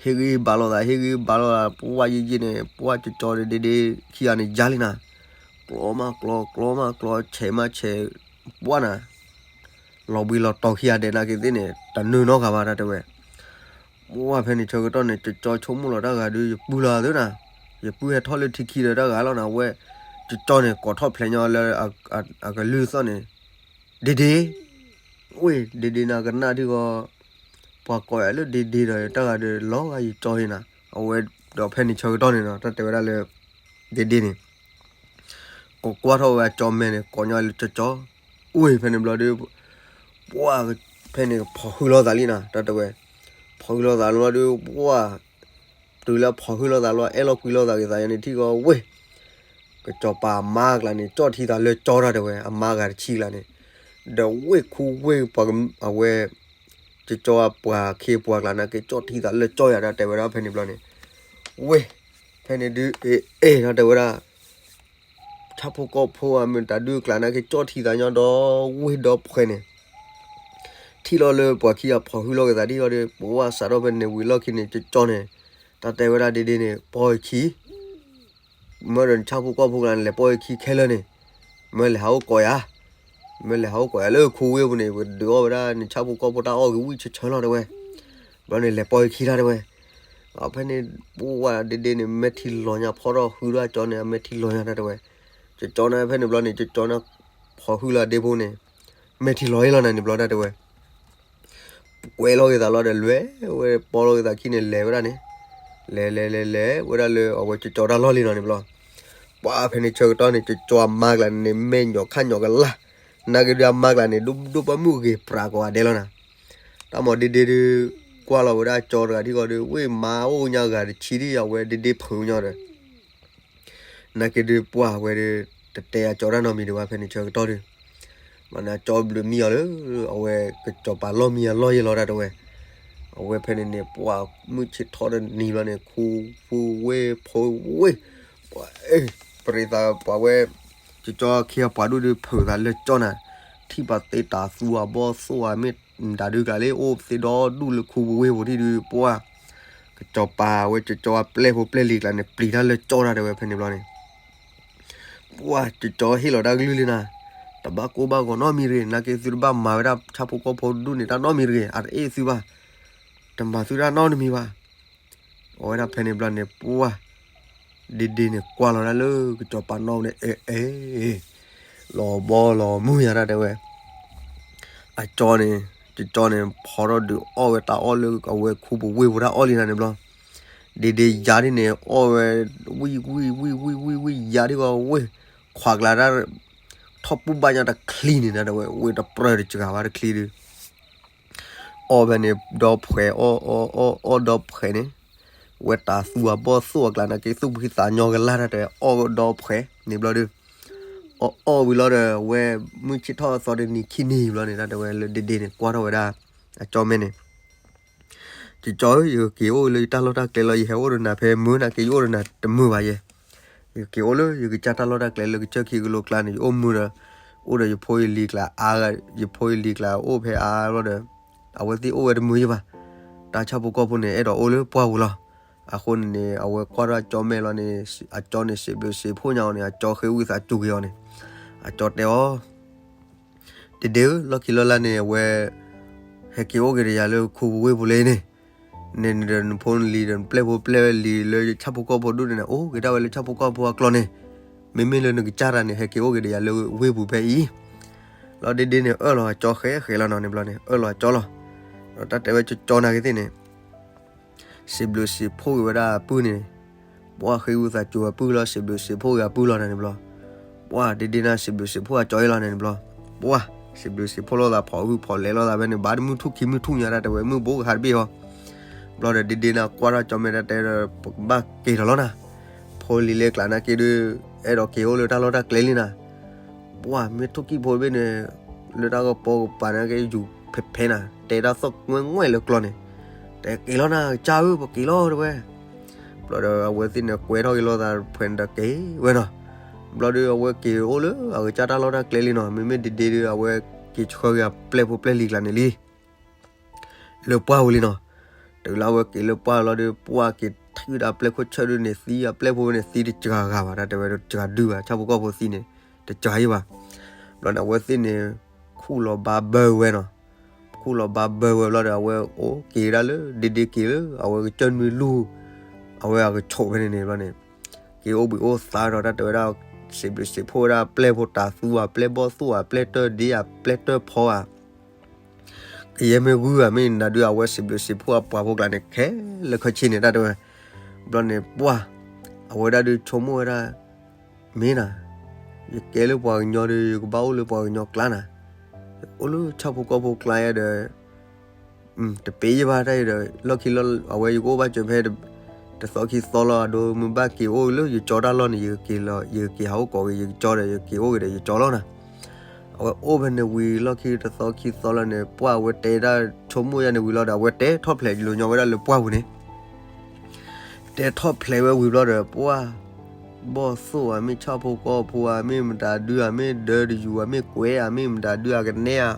ဟ့ၣ်ဂံၢ်ဘါလိာ်သး ဟ့ၣ်ဂံၢ်ဘါလိာ်သး ပှၢ်ယံာ်ယံာ်န့ၣ် ပှၢ်ကၠီကၠီဒ့ဒ့ခံဂၤန့ၣ် ယါလံနၤ, ကျီမးကျီ ကျီမးကျီ ဆဲးမးဆဲး, ပှၢ်နၤ, လီၤဘှံးလီၤတီၤခံဂၤဒဲးနာ်က့ၤသ့ၣ်န့ၣ် တနုာ်နီတဂၤဘၣ်တၢ်တဲဝဲ, ပှၢ်ဖဲန့ၣ်ဆၢကတီၢ်န့ၣ် ကၠီကၠီဆိကမိၣ်လီၤတၢ်ဂၤဒုး ယပုၢ်လီၤသ့နၤ, ယပုၢ်ဟဲထီၣ်လၢထံခံဒီးတၢ်ဂၤလီၤနၤဝဲ, ကၠီကၠီန့ၣ် ကိးထီၣ်ဖျဲးညီလၢ အကလုၢ်သီၣ်န့ၣ်, ဒ့ဒ့ ဝ့ၢ် ဒ့ဒ့နၤကနၣ်ထံဂီၤ, ပှၤကိးယၤလၢဒ့ဒ့ဒီးတၢ်ဂၤဒီး လီၤဂာ်ယကၠီဟ့နၤ, အဝဲဒီးဖဲန့ၣ်ဆၢကတီၢ်န့ၣ်ဒီး တၢ်တဲဝဲဒၣ်လၢ ဒ့ဒ့န့ၣ် ကိးကွၢ်ထီၣ်ဝဲအကၠီမဲာ်န့ၣ် ကိးညီလၢကၠီကၠီ, ဝ့ၢ် ဖဲန့ၣ်ဘျီဒီး ပှၢ်ဖဲန့ၣ်ဖီၣ်ဟုလိာ်သးလံနၤ တၢ်တဲဝဲ, ဖီၣ်ဟုလိာ်သးလီၤဒီး ပှၢ် တုၤလၢဖီၣ်ဟုလိာ်သးလီၤ အဲၣ်လီၤကွံလိာ်သးက့ၤသးယၤန့ၣ်ထံဂီၤဝ့ၢ် ကၠီပၤအမါကျါန့ၣ် ကၠီၣ်ထံသးလၢကၠီတၢ်တဲဝဲ အမါဂၤတဆံကျါန့ၣ်, ဒီးဝ့ၢ်ခူဝ့ၢ်ပှၤအဝဲ ကၠီကၠီအပှၤခ့ပှၤကျါနာ်က့ၤ ကၠီၣ်ထံသးလၢကၠီယၤတၢ်တဲဝဲဒၣ်ဖဲန့ၣ်ဘျီန့ၣ်, ဝ့ၢ် ဖဲန့ၣ်ဒုး အဲၣ် တၢ်တဲဝဲဒၣ် ဆၣ်ဖိကီၢ်ဖိအမ့ၢ်တၢ်ဒုးကျါနာ်က့ၤ ကၠီၣ်ထံသးညီဒီးဝ့ၢ်ဒီဖှဲးန့ၣ်, ထံၣ်လီၤလၢပှၤခံဂၤဖီၣ်ဟုလိာ်က့ၤသးဒ်အံၤဒီး ပဝဲစးထီၣ်ဖဲန့ၣ်ဝံၤလီၢ်ခံန့ၣ် ကၠီကၠီန့ၣ် တၢ်တဲဝဲဒၣ်ဒ့ဒ့န့ၣ် ပီၢ်ယခံ မၢဒီးနဆၣ်ဖိကီၢ်ဖိကျါန့ၣ် လဲၤပီၢ်ယခံခဲလၢာ်န့ၣ်, မၢလဲၤဟးအိၣ်ကိးယၤ, မၢလဲၤဟးအိၣ်ကိးယၤလၢခူဝ့ၢ်ပူၤန့ၣ် ပဒုးအီၣ်ဝဲဒၣ်နဆၣ်ဖိကီၢ်ဖိတၢ်အီၣ်ဂ့ၤဝံၣ်ဆၢဆၢလီၤတဲဝဲ, ဘျီန့ၣ်လဲၤပီၢ်ယခံတၢ်တဲဝဲ, ဖဲန့ၣ် ပဝဲဒ့ဒ့န့ၣ် မဲာ်ထံလီၤညါဖီထီၣ်ဟုဒီးကၠီန့ၣ် အမဲာ်ထံလီၤညါတၢ်တဲဝဲ, ကၠီန့ၣ်ဖဲန့ၣ်ဘျီန့ၣ် ကၠီန့ၣ် ဖီၣ်ဟုလီၤဒ့ဖိန့ၣ် မဲာ်ထံလီၤအံၤလီၤနၤန့ၣ်ဘျီတၢ်တဲဝဲ ကွဲးလီၤက့ၤသးလီၤဒီးလဲၤဝဲပီၢ်လီၤက့ၤသးခံန့ၣ် လဲၤဝဲဒၣ်န့ၣ်, လဲၤလဲၤလဲၤလဲၤဝဲဒၣ်လၢအဝဲကၠီကၠီတၢ်လီၢ်လံလီၤန့ၣ်ဘျီ, ပှၢ်ဖဲန့ၣ်ဆၢကတီၢ်န့ၣ် ကၠီကၠီအမါကျါန့ၣ် မဲာ်ညီၣ်ခါညီၣ်ကလာ်, နာ်က့ၤဒုးအမါကျါန့ၣ် ဒိၣ်ဒိၣ်ပှၢ်မုၣ်ဂ့ၤပြးကိးဂၤဒဲးလီၤနၤ, တၢ်မၤဒ့ဒ့ဒုး ကွၢ်လီၤဝဲဒၣ်ကၠီတဂၤထံဂီၤဒီး ဝ့ၢ်မါအိၣ်ညါဂၤတဆံဒ်အဝဲဒ့ဒ့ဖုးညီဒီး နာ်က့ၤဒုးပှၢ်ဝဲဒီး တတဲအကၠီတၢ်နီတမံၤဒံးဘၣ်ဖဲန့ၣ်ဆၢကတီၢ်ဒီး, ဘျီန့ၣ် အကၠီဘျုးမံအီၤလၢ အဝဲကစီၤပၤလီၢ်မံအလီၢ်ယဲလီၤ ဒၣ်တဲဝဲ. အဝဲဖဲန့ၣ်န့ၣ် ပှၤမုၢ်ဆ့ၣ်ထီၣ်တနံၤဘျီန့ၣ် ခူပူၤဝ့ၢ်ဖိဝ့ၢ်, ပှၤ ပရ့သးပှၤဝဲ ကၠီကၠီခံဂၤပှၤဒူၣ်ဒုးဖုးသးလၢကၠီနၤ, ထံၣ်ပှၤသ့တၤသူအဘီၣ်သိၣ်ဧါ မ့ၢ်မတၤဒုးကျါလၢ အိၣ်သ့ဒီဒူၣ်လၢခူပူၤဝ့ၢ်ဖိထံၣ်ဒုး ပှၤ ကစီၤပၤဝဲကၠီကၠီအပျဲၢ်ဖိပျဲၢ်လံၤကျါန့ၣ် ပျံၤတၢ်လၢကၠီ ဒၣ်တဲဝဲ ဖဲန့ၣ်ဘျီန့ၣ် ပှၤကၠီကၠီဟ့ၣ်လီၤတၢ်ကလုၢ်လံနၤ, တဘၣ်ကိၢ်ဘၣ်ဂီၤနီတမံၤတဂ့ၤ, နာ်က့သုတဘၣ်မၤဝဲဒၣ်ဆၣ်ဖိကီၢ်ဖိဒူၣ်န့ၣ်တၢ်နီတမံၤတဂ့ၤ, အတအ့ၣ်သုဘၣ်, တမၤသုတၢ်နီတမံၤဘၣ်. အဝဲဒၣ်ဖဲန့ၣ်ဘျီန့ၣ် ပှၤ ဒ့ဒ့န့ၣ် ကွၢ်လီၤဒၣ်လၢကစီၤပၤနီၣ်န့ၣ် အဲ အဲ လီၤဘီလီၤမုၢ်ယါ ဒၣ်တဲဝဲ. အကၠီန့ၣ် ကၠီန့ၣ် ဖီထီၣ်ဒုးအီၣ်ဝဲတၢ်အီၣ်လၢအဝဲခူပူၤဝ့ၢ်ဖိတၢ်အီၣ်လံနၤန့ၣ်ဘျီ, ဒ့ဒ့ယါဒ်န့ၣ် အီၣ်ဝဲ ဝံၣ်ဝံၣ်ဝံၣ်ဝံၣ်ဝံၣ်ဝံၣ် ယါဒ်ဂီၤဝ့ၢ်, ခွးကျါဒၣ် ထီၣ်ပူၣ်ဘၣ်ညါတချံန့ၣ် ဒၣ်တဲဝဲ ဝ့ၢ်တပြၢၢ်တစှၤဘၣ်တချံဒုး အီၣ်ဖဲန့ၣ် ဒီဖှဲး အီၣ်အီၣ်အီၣ်အီၣ်ဒီဖှဲးန့ၣ်, ဝဲတၤသူအဘီၣ်သိၣ်အကျါ နာ်က့သူၣ်ဖှံသးညီကလၢ် ဒၣ်တဲဝဲ အီၣ်ဒီဖှဲးန့ၣ်ဘျီဒုး, အီၣ်အီၣ်ဝံၤလီၤဒီး ဝဲမုၢ်ဆ့ၣ်ထီၣ်အသီတနံၤခံနံၤဘျီန့ၣ် ဒၣ်တဲဝဲလၢဒ့ဒ့န့ၣ် ကွၢ်ထီၣ်ဝဲဒၣ် အကၠီမဲန့ၣ် ကၠီဧၢ, ယကက့ၤအိၣ်လၢယတၢ်လီၢ်တၢ်ကျဲလီၤ, ယဟဲအိၣ်ဒီးနၤဖဲမုၢ် နာ်က့ယအိၣ်ဒီးနၤတမုာ်ဘၣ်ယဲ, ယကက့ၤအိၣ်လၢယကစၢ်တၢ်လီၢ်တၢ်ကျဲလၢကစၢၢ်ခံကလိကျါန့ၣ် ယအိၣ်မုာ်ဒီး အိၣ်ဒီးယဖိယလံၤကျါအါ, ယဖိယလံၤကျါအိၣ်ဖဲအါဘျီဒီး အဝဲသ့ၣ်အိၣ်ဝဲတမုာ်ယဲဘၣ်, တၢ်ဆၣ်ဖိကီၢ်ဖိန့ၣ် အဲၣ်ဒိးအိၣ်လၢပှၢ်ပူၤလီၤ. အဃိန့ၣ်န့ၣ် အဝဲကွၢ်ထီၣ်အကၠီမဲလီၤန့ၣ် အကၠီန့ၣ် စံးဘျုးစံးဖှိၣ်ညါအီၤန့ၣ် အကၠီဃ့ဝံသးစူၤက့ၤအီၤန့ၣ်, အကၠီတဲအီၤ ဒ့ဒ့ဧၢ, လီၢ်ခံလီၢ်လၢ်န့ၣ် အဝဲ ဟဲက့ၤအိၣ်က့ၤဒီးယၤလၢခူပူၤဝ့ၢ်ပူၤလၢအံၤန့ၣ်, နနဖိနလံၤဒီးနပျဲၢ်ဖိပျဲၢ်လံၤလၢဆၣ်ဖိကီၢ်ဖိဒူၣ်န့ၣ် အိၣ်က့ၤဒၣ်ဝဲလၢဆၣ်ဖိကီၢ်ဖိအကျိၤန့ၣ်, မ့မ့ၢ်လၢနကစၢ်တၢ်န့ၣ် ဟဲက့ၤအိၣ်က့ၤဒီးယၤလၢဝ့ၢ်ပူၤဖဲအံၤ လီၤဒ့ဒ့န့ၣ် အၢၣ်လီၤအကၠီဃဲဃဲလီၤနီၤန့ၣ်ဘျီန့ၣ် အၢၣ်လီၤအကၠီလီၤ. ဒီးတၢ်တဲဝဲကၠီကၠီနာ်က့သ့ၣ်န့ၣ် စံးဘျုးစံးဖှိၣ်က့ၤဝဲဒၣ်အပုၢ်န့ၣ်, ပှၤဃ့ဝံသးစူၤအပုၢ်လီၤ, စံးဘျုးစံးဖှိၣ်က့ၤအပုၢ်လီၤန့ၣ်ဘျီ, ပှၤဒ့ဒ့န့ၣ် စံးဘျုးစံးဖှိၣ်အကၠီအံၤလီၤန့ၣ်ဘျီ, ပှၤ စံးဘျုးစံးဖှိၣ်လိာ်သး ဖီၣ်ဟုၣ်ဖီၣ်လဲၤလိာ်သးဖဲန့ၣ် ဘၣ်တမုၢ်ထူၣ်ခံမုၢ်ထူၣ်ညါ ဒၣ်တဲဝဲမုၢ်ဘိကဟးတဘ့ၣ်ဟီ, ဘျီဒီးဒ့ဒ့န့ၣ် ကွၢ်ထီၣ်ကၠီမဲတၢ်တဲဒီး ပကဘၣ်က့ၤထီၣ်လီၤနၤ, ဖိလံၤလၢကျါနာ်က့ဒုး အဲၣ်ဒိးက့ၤအိၣ်လၢတၢ်လီၢ်တၢ်ကျဲလံနၤ ပှၤမ့ၢ်ထိၣ်ကံၢ်ဖိတဘ့ၣ်န့ၣ် လၢတၢ်ကပီၤကပၤန့ၣ်က့ယူၤဖဲဖဲနၤ တဲတၢ်သီၣ်ငွဲၣ်ငွဲၣ်လၢကျီန့ၣ်, တဲက့ၤလီၤနၤ ကစၢ်ဧၢ ပက့ၤလီၤတဲဝဲ, ဘျီဒီးအဝဲသ့ၣ်န့ၣ် ကွဲထီၣ်က့ၤလိာ်သးဖဲန့ၣ်ဒီးက့ၤဝဲနီၤ, ဘျီဒီးအဝဲက့ၤအိၣ်လၢအကစၢ်တၢ်လီၢ်တၢ်ကျဲလံနီၤ, မ့မ့ၢ်ဒ့ဒ့ဒီး အဝဲက့ၤဆှၢက့ၤအပျဲၢ်ဖိပျဲၢ်လံၤကျါန့ၣ်လံ လၢပှၢ်ပူၤလံနီၤ, တုၤလၢအဝဲက့ၤလၢပှၢ်လီၤဒီး ပှၢ်က့ၤထံၣ်ဝဲဒၣ်အပျဲၢ်ခိၣ်ဆၢဒုန့ၣ် သံအပျဲၢ်ဖိန့ၣ် သံတစှၤဂၤဘၣ် တၢ်တဲဝဲတစှၤဒုဘၣ် ဆၣ်ဖိကီၢ်ဖိသံန့ၣ် တစှၤယံဘၣ်, ဘျီန့ၣ် အဝဲသ့ၣ်န့ၣ် ခူၣ်လီၤဘါဘၢဝဲနီၤ, ခူၣ်လီၤဘါဘၢဝဲဘျီဒီး အဝဲအိၣ်က့ၤဒၣ်လၢဒ့ဒ့က့ၤလၢ အဝဲကစၢၢ်နွံလူၢ် အဝဲအကဆိးဖဲန့ၣ်န့ၣ်ဘျီန့ၣ်, က့ၤအိၣ်ဘှံးအိၣ်သါဒီး တၢ်တဲဝဲဒၣ် စံးဘျုးစံးဖှိၣ်ဝဲဒၣ်ပျဲၢ်ဖိတၤသူဧါ ပျဲၢ်ဘီၣ်သိၣ်ဧါ ပျဲၢ်တၢၢ်ဒ့ဧါ ပျဲၢ်တၢၢ်ဖီဧါ ကယဲၢ်မ့ၢ်ဂုၢ်ဧါ မ့ၢ်နၤဒုး အဝဲစံးဘျုးစံးဖှိၣ်အပှၤဖိကျါန့ၣ် ခဲလၢာ်ခဲဆ့န့ၣ် တၢ်တဲဝဲ, ဘျီန့ၣ် ပှၢ် အဝဲဒၣ်ဒုးဆိကမိၣ်ဝဲဒၣ် မ့ၢ်နၤ, ယကဲလၢပှၤကညီဒီး ယကဘၣ်အိၣ်လၢပှၤကညီကျါနၤ, ယအိၣ်လၢဆၣ်ဖိကီၢ်ဖိကျါယဲဒီး တပ့ၤယဘၣ်တၢ်အံၤဒီး လီၢ်ခံလီၢ် အဝဲယကအိၣ်ဘၣ်စၢၤဖဲ တသီခံသီလီၤ အဒိမ့ၢ်ဘၣ်က့ၤအိၣ်လၢယကၠီတၢ်လီၢ်န့ၣ် ယကက့ၤလီၤ ယကက့ၤဟးအိၣ်ကိးက့ၤယကၠီဒီး ယက့ၤအိၣ်က့ၤဒီးယကၠီလီၤနၤ, အဝဲအိၣ်ဖဲန့ၣ်ဝံၤလီၢ်ခံတသီခံသီလီၤန့ၣ် ပှၢ်အဝဲတဲဒၣ်ဆိကမိၣ်ယါန့ၣ်ဝံၤလီၤဒီး အဝဲတဲထီၣ်ဖျဲးလိၤညီဝဲဒၣ်လၢပှၢ်ပူၤန့ၣ် တဲထီၣ်ဖျဲးဝဲဝံၤဘျီဒီး ပှၢ် ဘီၣ်သိၣ်ဧါ မ့ၢ်ဆၣ်ဖိကီၢ်ဖိဧါ မ့ၢ်မတၤဒုဧါ မ့ၢ်ဒၢတယူၤဧါ မ့ၢ်ကွဲးဧါ မ့ၢ်မတၤဒုဧါ ကနဲဧါ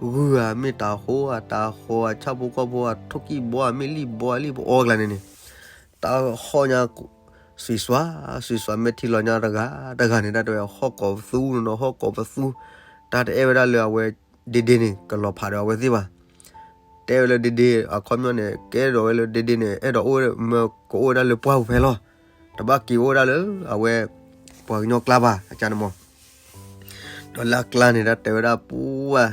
ဂုၢ်ဧါ မ့ၢ်တၤဟိဧါ တၤဟီဧါ ဆၣ်ဖိကီၢ်ဖိဧါ ထိၣ်ကံၣ်ဘီဧါ မ့ၢ်လံၣ်ဘီဧါ လံၣ်ပအီကျါန့ၣ်န့ၣ် တၢ်ဟီၣ်ညါ စွံးစွါ စွံးစွါ မဲာ်ထံလီၤညါတဂၤတဂၤန့ၣ် တၢ်တဲဝဲ ဟီၣ်ကိးပသူနီၤနီၤ ဟီၣ်ကိးပသူ တၢ်တအဲၣ်ဝဲဒၣ်လၢအဝဲ ဒ့ဒ့န့ၣ် ကလီၤဖးဒီးအဝဲသ့ၣ်ဘၣ် တဲဝဲလၢဒ့ဒ့ အခီပညီန့ၣ် ကအဲၣ်ဒိးဝဲလၢဒ့ဒ့န့ၣ် အဲၣ်ဒိးအိၣ်မၢကအိၣ်ဝဲဒၣ်လၢပှၢ်ပူၤဖဲလီၤ တဘၣ်က့ၤအိၣ်ဝဲဒၣ်လၢအဝဲ ပှၤကညီကျါဘၣ် အကန့ၣ်မး ဒီးလၢအကျါန့ၣ် တၢ်တဲဝဲဒၣ်ပှၢ်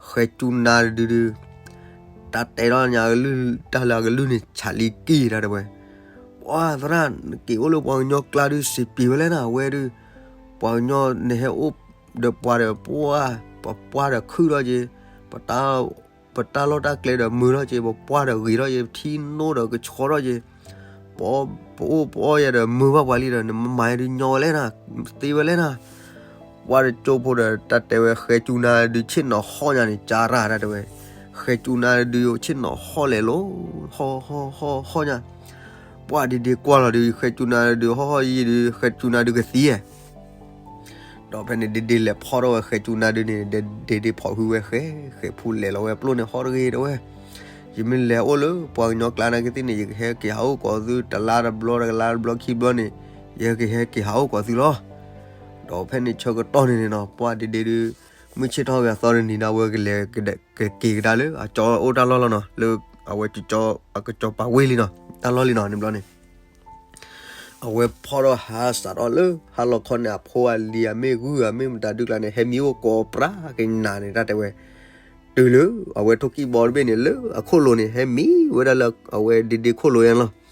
ဃဲကၠူနါဒုဒု တၢ်တဲထီၣ်ညါအကလုၢ် တၢ်လၢအကလုၢ်န့ၣ် ဆးလံကံၢ်တၢ်တဲဝဲ ပှၢ်သရၣ် နက့ၤအိၣ်လၢပှၤကညီကျါဒု စံးပှ့ၤဝဲလဲၣ်နၤ အဝဲဒု ပှၤကညီနဟဲအိၣ်ဒီးပှၤဒီးပှၢ် ပပှၢ်ဒီးခုၣ်ထီၣ်က့ၤ ပတၢ်လီၢ်တၢ်ကျဲဒီးမုာ်ထီၣ်က့ၤ ပပှၢ်ဒီးဂ့ၤထီၣ်က့ၤ ပထံနိဒီးကဆှီထီၣ်က့ၤ ပအိၣ်ပအီၣ်ယဲဒီးမုာ်ဘၣ်ပှၤလံဒီး နမၤယဲဒုညီဝဲလဲၣ်နၤ သ့ဝဲလဲၣ်နၤ ပှၢ်တကၠိဖိဒီး တၢ်တဲဝဲ ဃဲကၠူနၤဒုးဆ့ၣ်နီၤဟီၣ်ညါန့ၣ် ကၠါရၢ်တၢ်တဲဝဲ, ဃဲကၠူနၤဒုးဆ့ၣ်နီၤဟီၣ်လဲၤလိၤ ဟီၣ်ဟီၣ်ဟီၣ်ဟီၣ်ညါ, ပှၢ်ဒ့ဒ့ကွၢ်လီၤဒုး ဃဲကၠူနၤဒုး ဟီၣ်ဟီၣ်ယံာ်ဒုး ဃဲကၠူနၤဒုးကသံဧါ ဒီးဖဲန့ၣ်ဒ့ဒ့လဲၤဖီထီၣ်ဝဲဃဲကၠူနၤဒုးန့ၣ် ဒ့ဒ့ဒ့ဖီၣ်ဟုဝဲဃဲ, ဃဲဖူလဲၤလီၤဝဲပျိၢ်န့ၣ်ဟီၣ်တဂ့ၤတဲဝဲ, ယမ့ၢ်လဲၤအိၣ်လၢပှၤကညီကျါနာ်က့သ့ၣ်န့ၣ် ယကဟဲက့ၤဟးအိၣ်ကိးသုတလါတဘျီတကလါတဘျီခံဘျီန့ၣ်, ယကဟဲက့ၤဟးအိၣ်ကိးသုလီၤ. ဒီးဖဲန့ၣ်ဆၢကတီၢ်န့ၣ်န့ၣ်နီၤ ပှၢ်ဒ့ဒ့ဒုး မုၢ်ဆ့ၣ်ထီၣ်ဂ့ၤအသီတနံၤဒီး အဝဲကလဲၤကက့ၤကဒါလၢအကၠီအိၣ်တၢ်လီၢ်လီၤနီၤ, လၢအဝဲကၠီအကၠီပာ်ဝ့ၢ်လံနီၤ တၢ်လီၢ်လံနီၤန့ၣ်ဘျီန့ၣ် အဝဲဖီထီၣ်ဟးစးထီၣ်လၢဟါလီၤခီန့ၣ် အဖိအလံၤအမ့ၢ်ဂုၢ်အမ့ၢ်မတၤဒုးကျါန့ၣ် ဟဲမံအိၣ်ကိးပြးကနၤန့ၣ် တၢ်တဲဝဲ, တုၤလၢအဝဲထိၣ်ကံၣ်ဘီတဘ့ၣ်န့ၣ် လၢအခိၣ်လိၤန့ၣ် ဟဲမံဝဲဒၣ်လၢအဝဲဒ့ဒ့ခိၣ်လိၤယါလီၤ.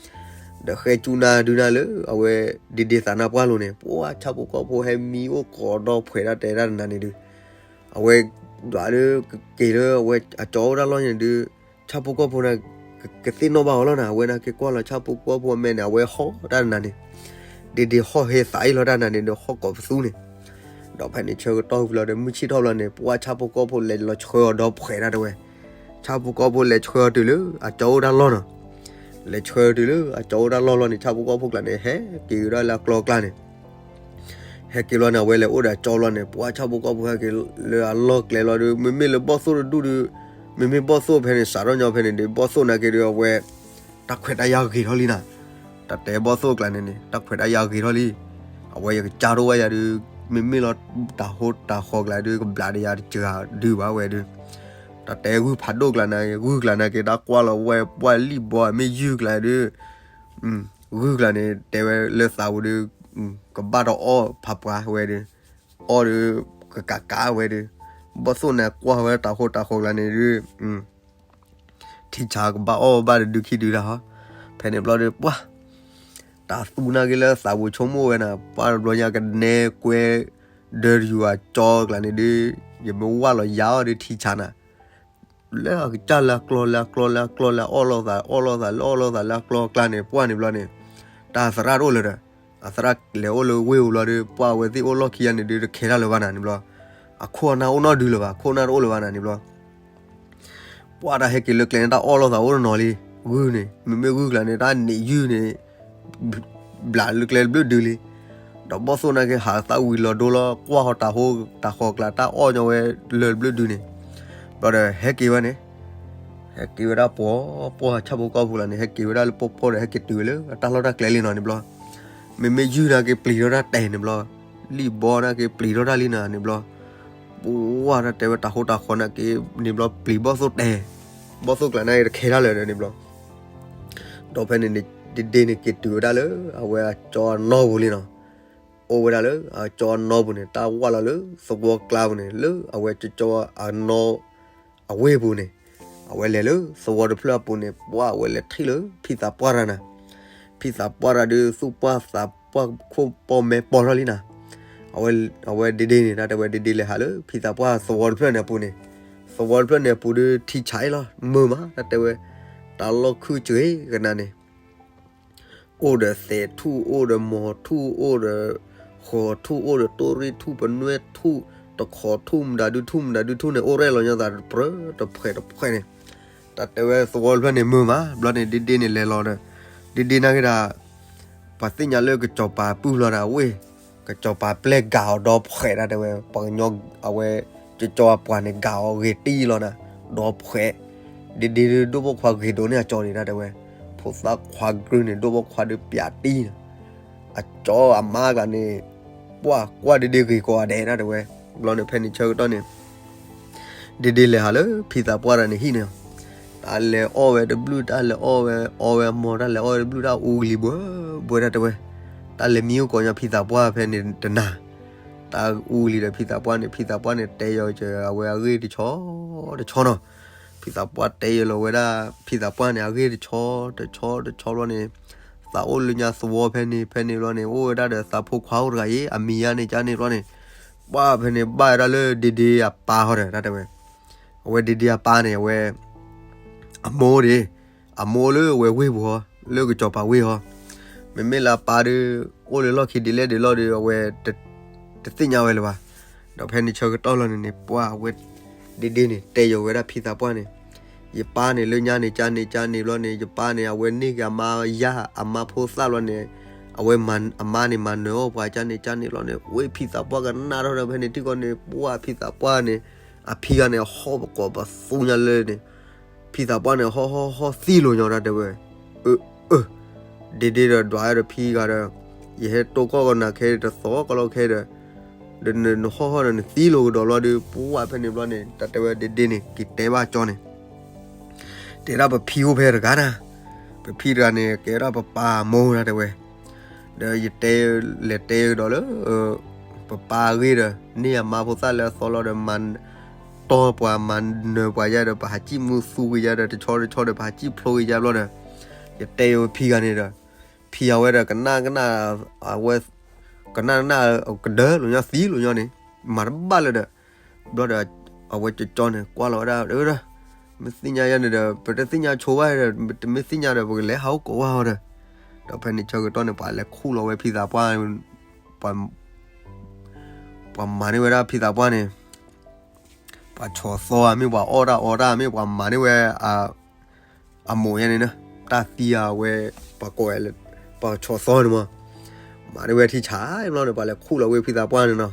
ဒီးဃဲကၠူနၤဒုးနၤလၢအဝဲဒ့ဒ့သးနါပှၢ်လိၤန့ၣ် ပှၢ်ဆၣ်ဖိကီၢ်ဖိဟဲမံအိၣ်ကိးဒီဖှဲးတၢ်တဲတၢ်တနၤန့ၣ်ဒုး အဝဲဒၣ်လၢကက့ၤလၢအဝဲအကၠီအိၣ်တၢ်လီၢ်န့ၣ်ဒုး ဆၣ်ဖိကီၢ်ဖိန့ၣ် ကသ့ၣ်နီၣ်ဘၣ်အီၤလီၤနၤ, အဝဲန့ၣ်က့ၤကွၢ်လီၤဆၣ်ဖိကီၢ်ဖိအမဲာ်န့ၣ် အဝဲဟီၣ်တၢ်တနၤန့ၣ်, ဒ့ဒ့ဟီၣ်ဟဲသးအံၤလီၤတၢ်နၤန့ၣ်ဒီးဟီၣ်ကိးပသူန့ၣ်, ဒီးဖဲန့ၣ်ဆၢကတီၢ်ဝံၤလီၤဒီး မုၢ်ဆ့ၣ်ထီၣ်ဘျီန့ၣ် ပှၢ်ဆၣ်ဖိကီၢ်ဖိလဲၤလီၤဆှၢအီၤဒီဖှဲးတၢ်တဲဝဲ, ဆၣ်ဖိကီၢ်ဖိလဲၤဆှၢအီၤတုၤလၢအကၠီအိၣ်တၢ်လီၢ်နီၤ, လဲၤဆှၢတုၤလၢအကၠီအိၣ်တၢ်လီၢ်လီၤန့ၣ် ဆၣ်ဖိကီၢ်ဖိကျါန့ၣ် ဟဲက့ၤကဒီးလၢအကျီကျါန့ၣ် ဟဲက့ၤလီၤန့ၣ် အဝဲလဲၤအိၣ်ဒီးအကၠီလီၤန့ၣ် ပှၢ်ဆၣ်ဖိကီၢ်ဖိဟဲက့ၤလၢအလီၢ်ကျဲလီၤဒီး မ့မ့ၢ်လၢဘီၣ်သိၣ်တဒူၣ်ဒီး, မ့မ့ၢ်ဘီၣ်သိၣ်ဖဲန့ၣ် စးထီၣ်ညီဖဲန့ၣ်ဒီး ဘီၣ်သိၣ်နာ်က့ဒီး အဝဲ တၢ်ခွဲးတၢ်ယာ်ဂ့ၤထီၣ်လံနၤ, တၢ်တဲဘီၣ်သိၣ်ကျါန့ၣ်န့ၣ် တၢ်ခွဲးတၢ်ယာ်ဂ့ၤထီၣ်လံ, အဝဲယကစၢ်ဒိၣ်ဝဲယၤဒီး မ့မ့ၢ်လီၤတၢ်ဟိတၢ်ဃီကျါဒီး ကဘျးဒီးယၤတစှၤဒုးဘၣ်ဝဲဒီး တၢ်တဲဂုၢ်ဖးဒိၣ်ကျါန့ၣ် ဂုၢ်ကျါန့ၣ်က့ၤတၢ်ကွၢ်လီၤဝဲပှၢ်လံၣ်ဘီမ့ၢ်ယုၢ်ကျါဒီး ဂုၢ်ကျါန့ၣ် တဲဝဲလၢသးပူၤဒီး ကဘၣ်တအီၣ်ဖးပှၤဝဲဒီး အီၣ်ဒီး ကကးကးဝဲဒီး ဘီၣ်သိၣ်န့ၣ်ကွၢ်ဝဲတၢ်ဟိတၢ်ဃီကျါန့ၣ်ဒီး ထံဆးကဘၣ်အီၣ်ဘၣ်တဒုခံဒုတၢ်ဟီ, ဖဲန့ၣ်ဘျီဒီး ပှၢ် တၢ်သူနာ်က့လၢသးပူၤဆိကမိၣ်ဝဲနၤ ပှၢ်တဘျီညါကနဲကွဲ ဒၢတယူၤအကၠီကျါန့ၣ်ဒီး ယမ့ၢ်ဝၢ်လီၤယၤအီၤဒီးထံဆးနၤ လၢအကစၢ်လၢအကျီလၢအကျီလၢအကျီလၢအအီၣ်လိာ်သးအီၣ်လိာ်သးလၢအီၣ်လိာ်သးလၢအကျီကျါန့ၣ် ပှၢ်န့ၣ်ဘျီန့ၣ် တၢ်သရၣ်တအိၣ်လၢၤဒီး အသရၣ်လဲၤအိၣ်လၢဝ့ၢ်ပူၤဘျီဒီး ပှၢ်အဝဲသ့ၣ်အိၣ်လီၢ်ခံဂၤန့ၣ်ဒီး တခဲတၢ်လၢၤဘၣ်နၤန့ၣ်ဘျီ အခိၣ်အနၢ်အိၣ်နီတဒုလၢၤဘၣ် အခိၣ်အနၢ်တအိၣ်လၢၤဘၣ်နၤန့ၣ်ဘျီ ပှၢ်တၢ်ဟဲက့ၤလၢကျဲန့ၣ် တၢ်အီၣ်လိာ်သးအိၣ်တနီၤလံ, ဂုၢ်န့ၣ် မ့မ့ၢ်ဂုၢ်ကျါန့ၣ် တၢ်န့ၣ်ယုၢ်န့ၣ် ဘျးလၢကျဲတဘျုးဒုလံ, ဒီးဘီၣ်သိၣ်နာ်က့ဟးသးဝံၤလီၤဒိလီၤ ကွၢ်ဃီၤတၢ်ဟိတၢ်ဃီကျါ တၢ်အီၣ်ညီဝဲလၢတဘျုးဒုန့ၣ်, ဘျီဒီးဟဲက့ၤဝဲန့ၣ်, ဟဲက့ၤဝဲဒၣ်ပှီၤပှီၤဆၣ်ဖိကီၢ်ဖိလီၤန့ၣ် ဟဲက့ၤဝဲဒၣ်လၢပှီၤပှီၤဒီး ဟဲက့ၤတုၤဝဲလၢတၢ်လီၢ်တၢ်ကျဲလံနီၤန့ၣ်ဘျီ, မ့မ့ၢ်ယုၢ်နာ်က့ပျံၤထီၣ်တၢ်တဲာ်န့ၣ်ဘျီ, လံၣ်ဘီနာ်က့ပျံၤထီၣ်တၢ်လံနၤန့ၣ်ဘျီ ပှၢ်တၢ်တဲဝဲတၢ်ဟိတၢ်ဃီနာ်က့န့ၣ်ဘျီ ပျံၤဘီၣ်သိၣ်တဲာ်, ဘီၣ်သိၣ်ကျါနာ်က့တခဲတၢ်လၢၤန့ၣ်ဘျီ, ဒီးဖဲန့ၣ်န့ၣ် ဒ့ဒ့န့ၣ်က့ၤတုၤဝဲဒၣ်လၢ အဝဲအကၠီအနီၢ်ပူၤလံနီၤ, အိၣ်ဝဲဒၣ်လၢအကၠီအနီၢ်ပူၤန့ၣ် တၢ်ဝၢ်လီၤလၢသဝီကျါပူၤန့ၣ် လၢအဝဲကၠီအနီၢ် အဝ့ၢ်ပူၤန့ၣ်, အဝဲလဲၤလၢသဝီတဖျၢၣ်အပူၤန့ၣ် ပှၢ်အဝဲလဲၤထံၣ်လၢဖံသးပှၢ်တၢ်နၤ, ဖံသးပှၢ်တၢ်ဒီး သူၣ်ပှၢ်သးပှၢ်ခိၣ်ပီၣ်မဲပီၢ်ထီၣ်လံနၤ, အဝဲ အဝဲဒ့ဒ့န့ၣ် တၢ်တဲဝဲဒ့ဒ့လဲၤဟးလၢဖံသးပှၢ်သဝီတဖျၢၣ်န့ၣ်အပူၤန့ၣ်, သဝီတဖျၢၣ်န့ၣ်အပူၤဒီးထံဆးအံၤလီၤ မုာ်မး တၢ်တဲဝဲ, တၢ်လီၢ်ခုၣ်စှ့ၤကနၤန့ၣ် အိၣ်ဒီးသဲးထူၣ် အိၣ်ဒီးမီၤထူၣ် အိၣ်ဒီးဃီၤထူၣ် အိၣ်ဒီးတိၢ်ရ့ၣ်ထူၣ် ပနွဲၣ်ထူၣ် တခီထူၣ် မတၤဒုထူၣ် မတၤဒုထူၣ်န့ၣ် အိၣ်ရဲၣ်လီၤညီသးတပြၢတဖှဲးတဖှဲးန့ၣ်, တၢ်တဲဝဲသဝီတဖျၢၣ်န့ၣ်မုာ်မး ဘျီန့ၣ် ဒ့ဒ့န့ၣ်လဲၤလီၤဒီး ဒ့ဒ့နာ်က့ဒၣ် ပှၤသ့ၣ်ညါလၢကစီၤပၤပုၢ်လီၤဒီးအဝ့ၢ်, ကစီၤပၤပျဲၢ်ဂၤအီၤဒီဖှဲးတၢ်တဲဝဲ ပှၤကညီအဝဲ ကစီၤပၤပှၢ်န့ၣ် ဂၤအီၤဂ့ၤတံၢ်လီၤနၤ, ဒီဖှဲး, ဒ့ဒ့ဒိၣ်ဘီခွါဂ့ၤဒိၣ်န့ၢ်အကၠီန့ၣ် တၢ်တဲဝဲ, ဖိသၣ်ခွါကရုၢ်န့ၣ် ဒိၣ်ဘီခွါဒီးပျးတံၢ်လီၤ, အကၠီအမါဂၤန့ၣ် ပှၢ်ကွၢ်ဒ့ဒ့ဂ့ၤကိးဂၤဒဲးတၢ်တဲဝဲ, ဘျီန့ၣ်ဖဲန့ၣ်ဆၢကတီၢ်န့ၣ် ဒ့ဒ့လဲၤဟးလၢဖံသးပှၢ်တၢ်န့ၣ်ဟံၣ်န့ၣ်, တၢ်လဲၤအီၣ်ဝဲတဘျုး တၢ်လဲၤအီၣ်ဝဲ အီဝဲအမီၤ တၢ်လဲၤအီၣ်ဝဲတဘျုး တၢ်အူကလံၤဘှဲဘှဲတၢ်တဲဝဲ, တၢ်လဲၤမံအိၣ်ကိးညီဖံသးပှၢ်ဖဲန့ၣ်တနၤ, တၢ်အူကလံၤဒီးဖံသးပှၢ်န့ၣ် ဖံသးပှၢ်န့ၣ် တဲယီၤက့ၤအဝဲအဂ့ၢ်တဆီတဆီနီၤ, ဖံသးပှၢ်တဲယီၤလီၤဝဲဒၣ် ဖံသးပှၢ်န့ၣ် အဂ့ၢ်တဆီတဆီတဆီဘျီန့ၣ်, သးအိၣ်လၢညါသဝီဖဲန့ၣ် ဖဲန့ၣ်ဘျီန့ၣ် အိၣ်ဝဲဒၣ်ဒီးသးဖိခွါအိၣ်တဂၤအံၤ အမံၤယါန့ၣ်ကါန့ၣ်ဘျီန့ၣ်, ပှၢ်ဖဲန့ၣ်ဘၣ်ဝဲဒၣ်လၢဒ့ဒ့အပၢ်ဟီဒီး တၢ်တဲဝဲ, အဝဲဒ့ဒ့အပၢ်န့ၣ် အဝဲ အမိၢ်ဒ့ၣ်, အမိၢ်လၢအဝဲဝ့ၢ်ပူၤဟီ, လၢကစီၤပၤဝ့ၢ်ဟီ, မ့မ့ၢ်လၢအပၢ်ဒီး အိၣ်လၢလီၢ်ခံဒ်လဲၣ်ဒ်လဲၣ်ဒီး အဝဲ တသ့ၣ်ညါဝဲလၢၤဘၣ်. ဒီးဖဲန့ၣ်ဆၢကတီၢ်လီၤန့ၣ်န့ၣ် ပှၢ်ဝဲ ဒ့ဒ့န့ၣ် တဲယိာ်ဝဲဒၣ်ဖံသးပှၢ်န့ၣ်, ယပၢ်န့ၣ် လၢညါန့ၣ် ကန့ၣ် ကန့ၣ်ဘျီန့ၣ် ယပၢ်န့ၣ် အဝဲန့ၢ်က့ၤအမါယါ အမါဖိသၣ်ဘျီန့ၣ်, အဝဲ အမါန့ၣ် မၤနၢၤအီၣ်ပှၤ ကန့ၣ် ကန့ၣ်ဘျီန့ၣ် ဝဲဖံသးပှၢ်ကနၣ်ထီၣ်ဒီး ဖဲန့ၣ်ထံကီၢ်န့ၣ် ပှၢ်ဖံသးပှၢ်န့ၣ် အဖံဂၤန့ၣ် ဟီၣ်ပကိးပသူညါလၢန့ၣ် ဖံသးပှၢ်န့ၣ် ဟီၣ်ဟီၣ်ဟီၣ်သံလိာ်ညီ တၢ်တဲဝဲ, အၢ အၢ ဒ့ဒ့ဒီးဒွးဒီးဖံဂၤဒီး, ယဟဲတိၢ်ကီၢ်ကနၤခဲဒီး တသီကလီခဲဒီး, ဒီးနဟီၣ်ဟီၣ်ဒီးနသံလိာ်ကဒီးလီၤဒီး ပှၢ်ဖဲန့ၣ်ဘျီန့ၣ် တၢ်တဲဝဲဒ့ဒ့န့ၣ် က့ၤတဲဘၣ်ကၠီန့ၣ်, တဲဒၣ်ပဖံအိၣ်ဖဲတဂၤနၤ, ပဖံတဂၤန့ၣ် ကဲဒၣ်ပပၢ်အမိၢ် တၢ်တဲဝဲ ဒီးယတဲ လဲၤတဲကဒီးလၢ ပပၢ်အဂ့ၢ်ဒီး န့ၢ်အမါဖိသၣ်လၢအသီလီၤဒီး မၤတီၢ်ပှၤ မၤနၢၤပှၤယါဒီး ပဟးစံၣ်မူသူက့ၤယါဒီး တဆီတဆီဒီး ပဟးစံၣ်ဖျိက့ၤယါဘျီဒီး, ယတဲယိာ်ဖံဂၤန့ၣ်ဒီး, ဖံအဝဲဒီးကနၣ်ကနၣ်, အဝဲ ကနၣ်ကနၣ်ကဒၢလိာ်ညီ သံလိာ်ညီန့ၣ်, မၤတဘၣ်လၢၤဒီး, ဘျီဒီး အဝဲကၠီန့ၣ် ကွၢ်လီၤဝဲဒၣ်ဒီး မ့ၢ်သ့ၣ်ညါယါန့ၣ်ဒီး ပတသ့ၣ်ညါဆိဘၣ်ဒီး တမ့ၢ်သ့ၣ်ညါဒီး ပကလဲၤဟးအိၣ်ကိးဝဲအီၤဒီး, ဒီးဖဲန့ၣ်ဆၢကတီၢ်န့ၣ် ပှၤလဲၤခူၣ်လီၤဝဲဖံသးပှၢ်, ပှၤမၤန့ၢ်ဝဲဒၣ်ဖံသးပှၢ်န့ၣ်, ပှၤဆီၣ်သီဧါ မ့ၢ်ပှၤအီၣ်တၢ်အီတၢ် မ့ၢ်ပှၤမၤန့ၢ်ဝဲ အမိၢ်ယါန့ၣ်နီၤ, တၢ်သံဧါဝဲ, ပှၤကိးဝဲ, ပှၤဆီၣ်သီန့ၣ်မး, မၤန့ၢ်ဝဲထံဆးဘျီန့ၣ် ပှၤလဲၤခူၣ်လီၤဝဲဖံသးပှၢ်န့ၣ်နီၤ,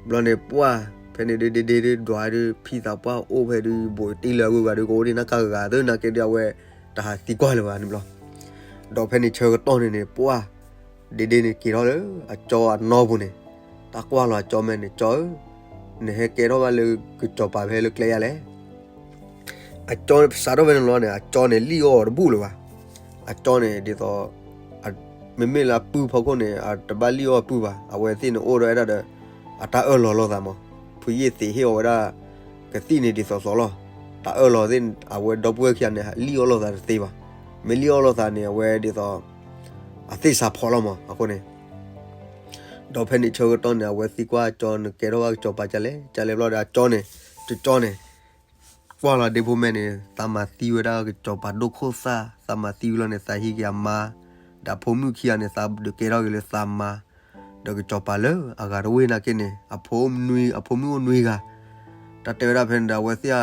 ဘျီန့ၣ်ပှၢ်, ဖဲန့ၣ်ဒုးဒ့ဒ့ဒုးဒွးဒုး ဖံသးပှၢ်အိၣ်ဖဲဒုး ဘူးတ့ၢ်လၢအဂုၤအဂၤဒီး ကအိၣ်ဒံးနၢ်ကါဂၤဂၤ သနာ်က့ဒီးအဝဲ တဟးသံကွၢ်လၢၤဘၣ်န့ၣ်ဘျီ, ဒီးဖဲန့ၣ်ဆၢကတီၢ်န့ၣ်န့ၣ် ပှၢ်, ဒ့ဒ့န့ၣ်က့ၤထီၣ်လၢ အကၠီအနီၢ်ပူၤန့ၣ်, တၢ်ကွၢ်လီၤအကၠီမဲာ်န့ၣ် ကၠီဧၢ, နဟဲကဲထီၣ်ဘၣ်လၢကစီၤပၤဖဲလၢကျဲယါလဲၣ် အကၠီစးထီၣ်ဖဲန့ၣ်လီၤန့ၣ် အကၠီန့ၣ်လံၣ်အီၣ်တဘူၣ်လၢၤဘၣ်, အကၠီန့ၣ်ဒ်သိး, မ့မ့ၢ်လၢအပုၢ်ဖီခိၣ်န့ၣ် အတဘၣ်လံၣ်အီၣ်ပုၢ်ဘၣ် အဝဲသ့ၣ်န့ၣ်အိၣ်ဒီးဝဲဒၣ်ဒီး, အတၢ်အၢၣ်လီၤလိာ်သးမး, ဖုယ့ၣ်သ့းဟ့ၣ်အီၤဝဲဒၣ်, ကသံၣ်န့ၣ်ဒ်သိးသိးလီၤ, တၢ်အၢၣ်လီၤသ့ၣ် အဝဲဒီပုၢ်ဝဲၢ်ခံဂၤန့ၣ် လံၣ်အီၣ်လိာ်သးတသ့ဘၣ်, မ့ၢ်လံၣ်အီၣ်လိာ်သးန့ၣ် အဝဲဒ်သိး အသ့ၣ်စးဖီလီၤမး အဃိန့ၣ် ဒီးဖဲန့ၣ်ဆၢကတီၢ်န့ၣ် အဝဲသံကွၢ်အကၠီ နကဲထီၣ်ဘၣ်ကစီၤပၤကလဲၣ် ကလဲၣ်ဘျီဒီး အကၠီန့ၣ်, ကၠီန့ၣ်, ကွၢ်လီၤဒ့ဖိမဲာ်န့ၣ် သးမၤသံဝဲဒၣ်ကစီၤပၤဒိၣ်ခိၣ်သၣ် သးမၤသံဝံၤလီၤန့ၣ် သးဟံးက့ၤအမါ, ဒီးအဖိမုၣ်ခံဂၤန့ၣ် သးဒုးကဲထီၣ်က့ၤလၢသးမါ, ဒီးကစီၤပၤလၢအဂၤတဝ့ၢ်နာ်က့န့ၣ် အဖိမုၣ်အိၣ်နွံဂၤ, တၢ်တဲဝဲဒၣ်ဖဲန့ၣ်ဒီး အဝဲသ့ၣ်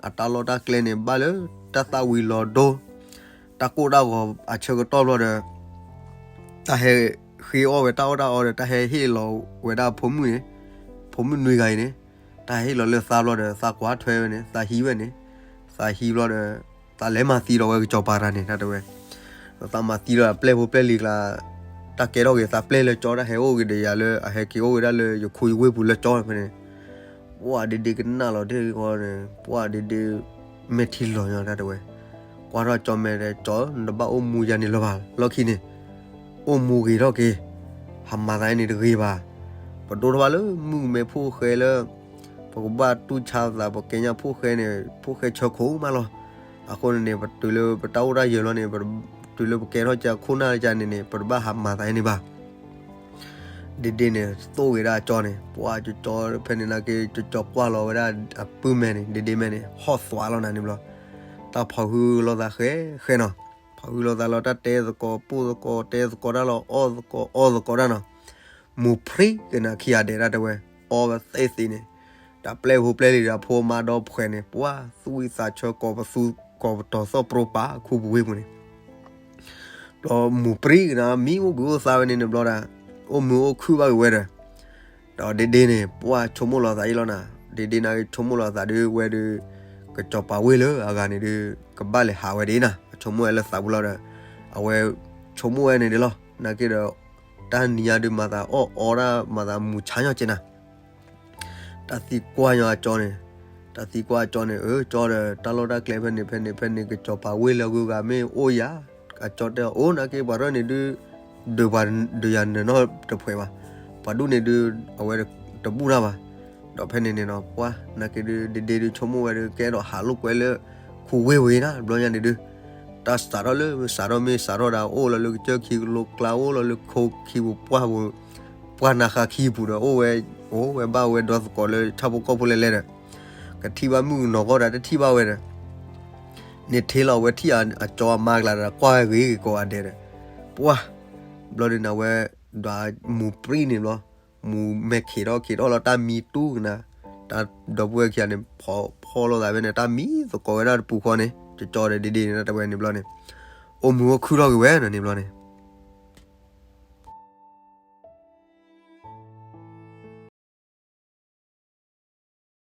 အတၢ်လီၢ်တၢ်ကျဲန့ၣ် ဘၣ်လၢတၢ်သၣ်ဝံၤလီၤဒိ တၢ်ကိၢ်တၢ်ဂီၤအဆၢကတီၢ်ဘျီဒီး တၢ်ဟဲဃ့အီၣ်ဝဲတၢ်အီၣ်တၢ်အီဒီး တၢ်ဟဲဟ့ၣ်လီၤဝဲဒၣ်ဖိမုၣ်န့ၣ်, ဖိမုၣ်နွံဂၤအံၤန့ၣ်, တၢ်ဟဲဟ့ၣ်လီၤလၢသးဘျီဒီး သးကွၢ်ထွဲဝဲန့ၣ် သးဟံးဝဲန့ၣ်, သးဟံးဘျီဒီး သးလဲၤမၤသံဒီးဝဲကစီၤပၤတဂၤန့ၣ် တၢ်တဲဝဲ, ဒီးသးမၤသံဒီးအပျဲၢ်ဖိပျဲၢ်လံၤကျါ, တၢ်ကဲထီၣ်က့ၤသးပျဲၢ်လၢကၠီ တၢ်ဟဲအိၣ်က့ၤဒီးယၤလၢ အဟဲက့ၤအိၣ်က့ၤဒၣ်လၢယခိယဝ့ၢ်ပူၤလၢကၠီဖဲန့ၣ် ပှၢ်ဒ့ဒ့ကနၣ်လီၤတ့ၢ်ဃီန့ၣ် ပှၢ်ဒ့ဒ့ မဲာ်ထံလီၤညီ တၢ်တဲဝဲ, ကွၢ်ထီၣ်ကၠီမဲာ်ဒီး ကၠီ နတဘၣ်အိၣ်မူယၤန့ၣ်လၢၤဘၣ် လီၢ်ခံန့ၣ်, အိၣ်မူဂ့ၤထီၣ်က့ၤ, ဟးမၤသးအံၤန့ၣ်တဂ့ၤဘၣ်, ပဒိၣ်ထီၣ်ဘၣ်လၢမုၣ်ကမဲဖိၣ်ဃဲလၢ ပကဘၣ်တူၢ်ဆါသး ပကဲညါဖိၣ်ဃဲန့ၣ် ဖိၣ်ဃဲဆၢခိၣ်မးလီၤ, အဃိန့ၣ်န့ၣ် ပတုၤလၢပတၢ်အိၣ်တၢ်ယၢၤလီၤန့ၣ် ပတုၤလၢပကဲထီၣ်ကၠီခိၣ်နၢ်ကၠီန့ၣ်န့ၣ် ပတဘၣ်ဟးမၤသးအံၤန့ၣ်ဘၣ် ဒ့ဒ့န့ၣ် သိၣ်ဂ့ၤဒၣ်အကၠီန့ၣ် ပှၢ်ကၠီကၠီဖဲန့ၣ်နာ်က့ ကၠီကၠီကွၢ်လီၤဝဲဒၣ်အပုၢ်မဲာ်န့ၣ် ဒ့ဒ့မဲာ်န့ၣ် ဟီၣ်သွးလီၤနၤန့ၣ်ဘျီ, တၢ်ဖီၣ်ဟုလိာ်သးဃဲဃဲနီၤ, ဖီၣ်ဟုလိာ်သးလီၤ တၢ်တဲသကိးပိၢ်သကိး တဲသကိးတၢ်လီၤ အီၣ်သကိးအီသကိးတၢ်နီၤ, မူၤပြံကနၣ်ခံဂၤဒဲးတၢ်တဲဝဲ, အီဝဲသ့ၣ်သ့ၣ်န့ၣ်, တၢ်ပျဲၢ်ဖိပျဲၢ်လံၤဒီးအဖိအမါဒီဖှဲးန့ၣ် ပှၢ်သူၣ်ဝံသးဆၢကိးပသူ ကိးပတီၤသီၣ်ပြိပာ်ခူပူၤဝ့ၢ်ပူၤန့ၣ် ဘျီမူၤပြံကနၣ် မံအိၣ်ဘှံးအိၣ်သါဝဲန့ၣ်န့ၣ်ဘျီဒီး အိၣ်မုာ်အိၣ်ခုၣ်ဘၣ်က့ၤဝဲဒီး, ဒီးဒ့ဒ့န့ၣ် ပှၢ်ဆိကမိၣ်လီၤသးအံၤလီၤနၤ, ဒ့ဒ့နာ်က့ဆိကမိၣ်လီၤသးဒုးဝဲဒုး, ကစီၤပၤဝ့ၢ်လၢအဂၤန့ၣ်ဒုး ကဘၣ်လဲၤဟးဝဲဒၣ်နၤ အဆိကမိၣ်ဝဲလၢသးပူၤလီၤဒီး, အဝဲဆိကမိၣ်ဝဲန့ၣ်ဒ်လီၤ နာ်က့ဒီး, တၢ်နံၤညါဒုးမၤသးအီၣ်အီဒၣ်မၤသးမူၤဆါညီက့နၤ တၢ်သံကွၢ်ညီအကၠီန့ၣ်, တၢ်သံကွၢ်အကၠီန့ၣ် အၢ ကၠီဒီး တၢ်လီၢ်တၢ်ကျဲဖဲန့ၣ်ဖဲန့ၣ်ဖဲန့ၣ် ကစီၤပၤဝ့ၢ်လၢအဂုၤအဂၤမ့ၢ်အိၣ်ယၤ, အကၠီတဲအီၤ အိၣ်နာ်က့ပှၤရဲၣ်န့ၣ်ဒုး, ဒုးပှၤဒုးယၤနၢၤနီတဖှဲးဘၣ်, ပှၤဒူၣ်န့ၣ်ဒုး အဝဲတဘူၣ်တၢ်ဘၣ်, ဒီးဖဲန့ၣ်န့ၣ်နီၤ ပှၢ်နာ်က့ဒုး ဒ့ဒ့ဒုးဆိကမိၣ်ဝဲဒုး ကဲဒီးဟးလိာ်ကွဲလၢ, ခူဝ့ၢ်ဝဲနၤ ဘျီညါန့ၣ်ဒုး, တၢ်စးထီၣ်လၢ စးထီၣ်မ့ၢ်စးထီၣ်ဒၣ် အိၣ်လီၤလၢကစၢၢ်ခံကလိကျါ အိၣ်လီၤလၢခိခံပူၤပှၢ်ပူၤ, ပှၢ်နါဃါခံပူၤဒီး အိၣ်ဝဲ, အိၣ်ဝဲဘၣ်ဝဲဒီသကိးလၢဆၣ်ဖိကီၢ်ဖိလဲၣ်လဲၣ်ဒီး, ကထံၣ်ဘၣ်မုၣ်ကနီၤဂီၢ်ဒီးတထံၣ်ဘၣ်ဝဲဒီး, န့ၣ်ထံၣ်လီၤဝဲထံၣ်အကၠီအမါကျါဒီး ကွၢ်ဂ့ၤဂ့ၤကိးဂၤဒဲးဒီး, ပှၢ်, ဘျီဒုးန့ၣ်ဝဲ, ဒွးမူၤပြံန့ၣ်ဘျီ, မူမဲာ်ခံးထီၣ်ခံးထီၣ်လီၤ တၢ်မံတူၢ်ကနၤ, တၢ်ဒီပုၢ်ဝဲၢ်ခံဂၤန့ၣ် ဖီၣ်ဖီၣ်လိာ်သးဖဲန့ၣ် တၢ်မံသကိးဝဲဒၣ်တပူၤဃီန့ၣ် ကၠီကၠီဒီးဒ့ဒ့န့ၣ် တဝဲန့ၣ်ဘျီန့ၣ် အိၣ်မုာ်အိၣ်ခုၣ်ထီၣ်က့ၤဝဲနီၤန့ၣ်ဘျီန့ၣ်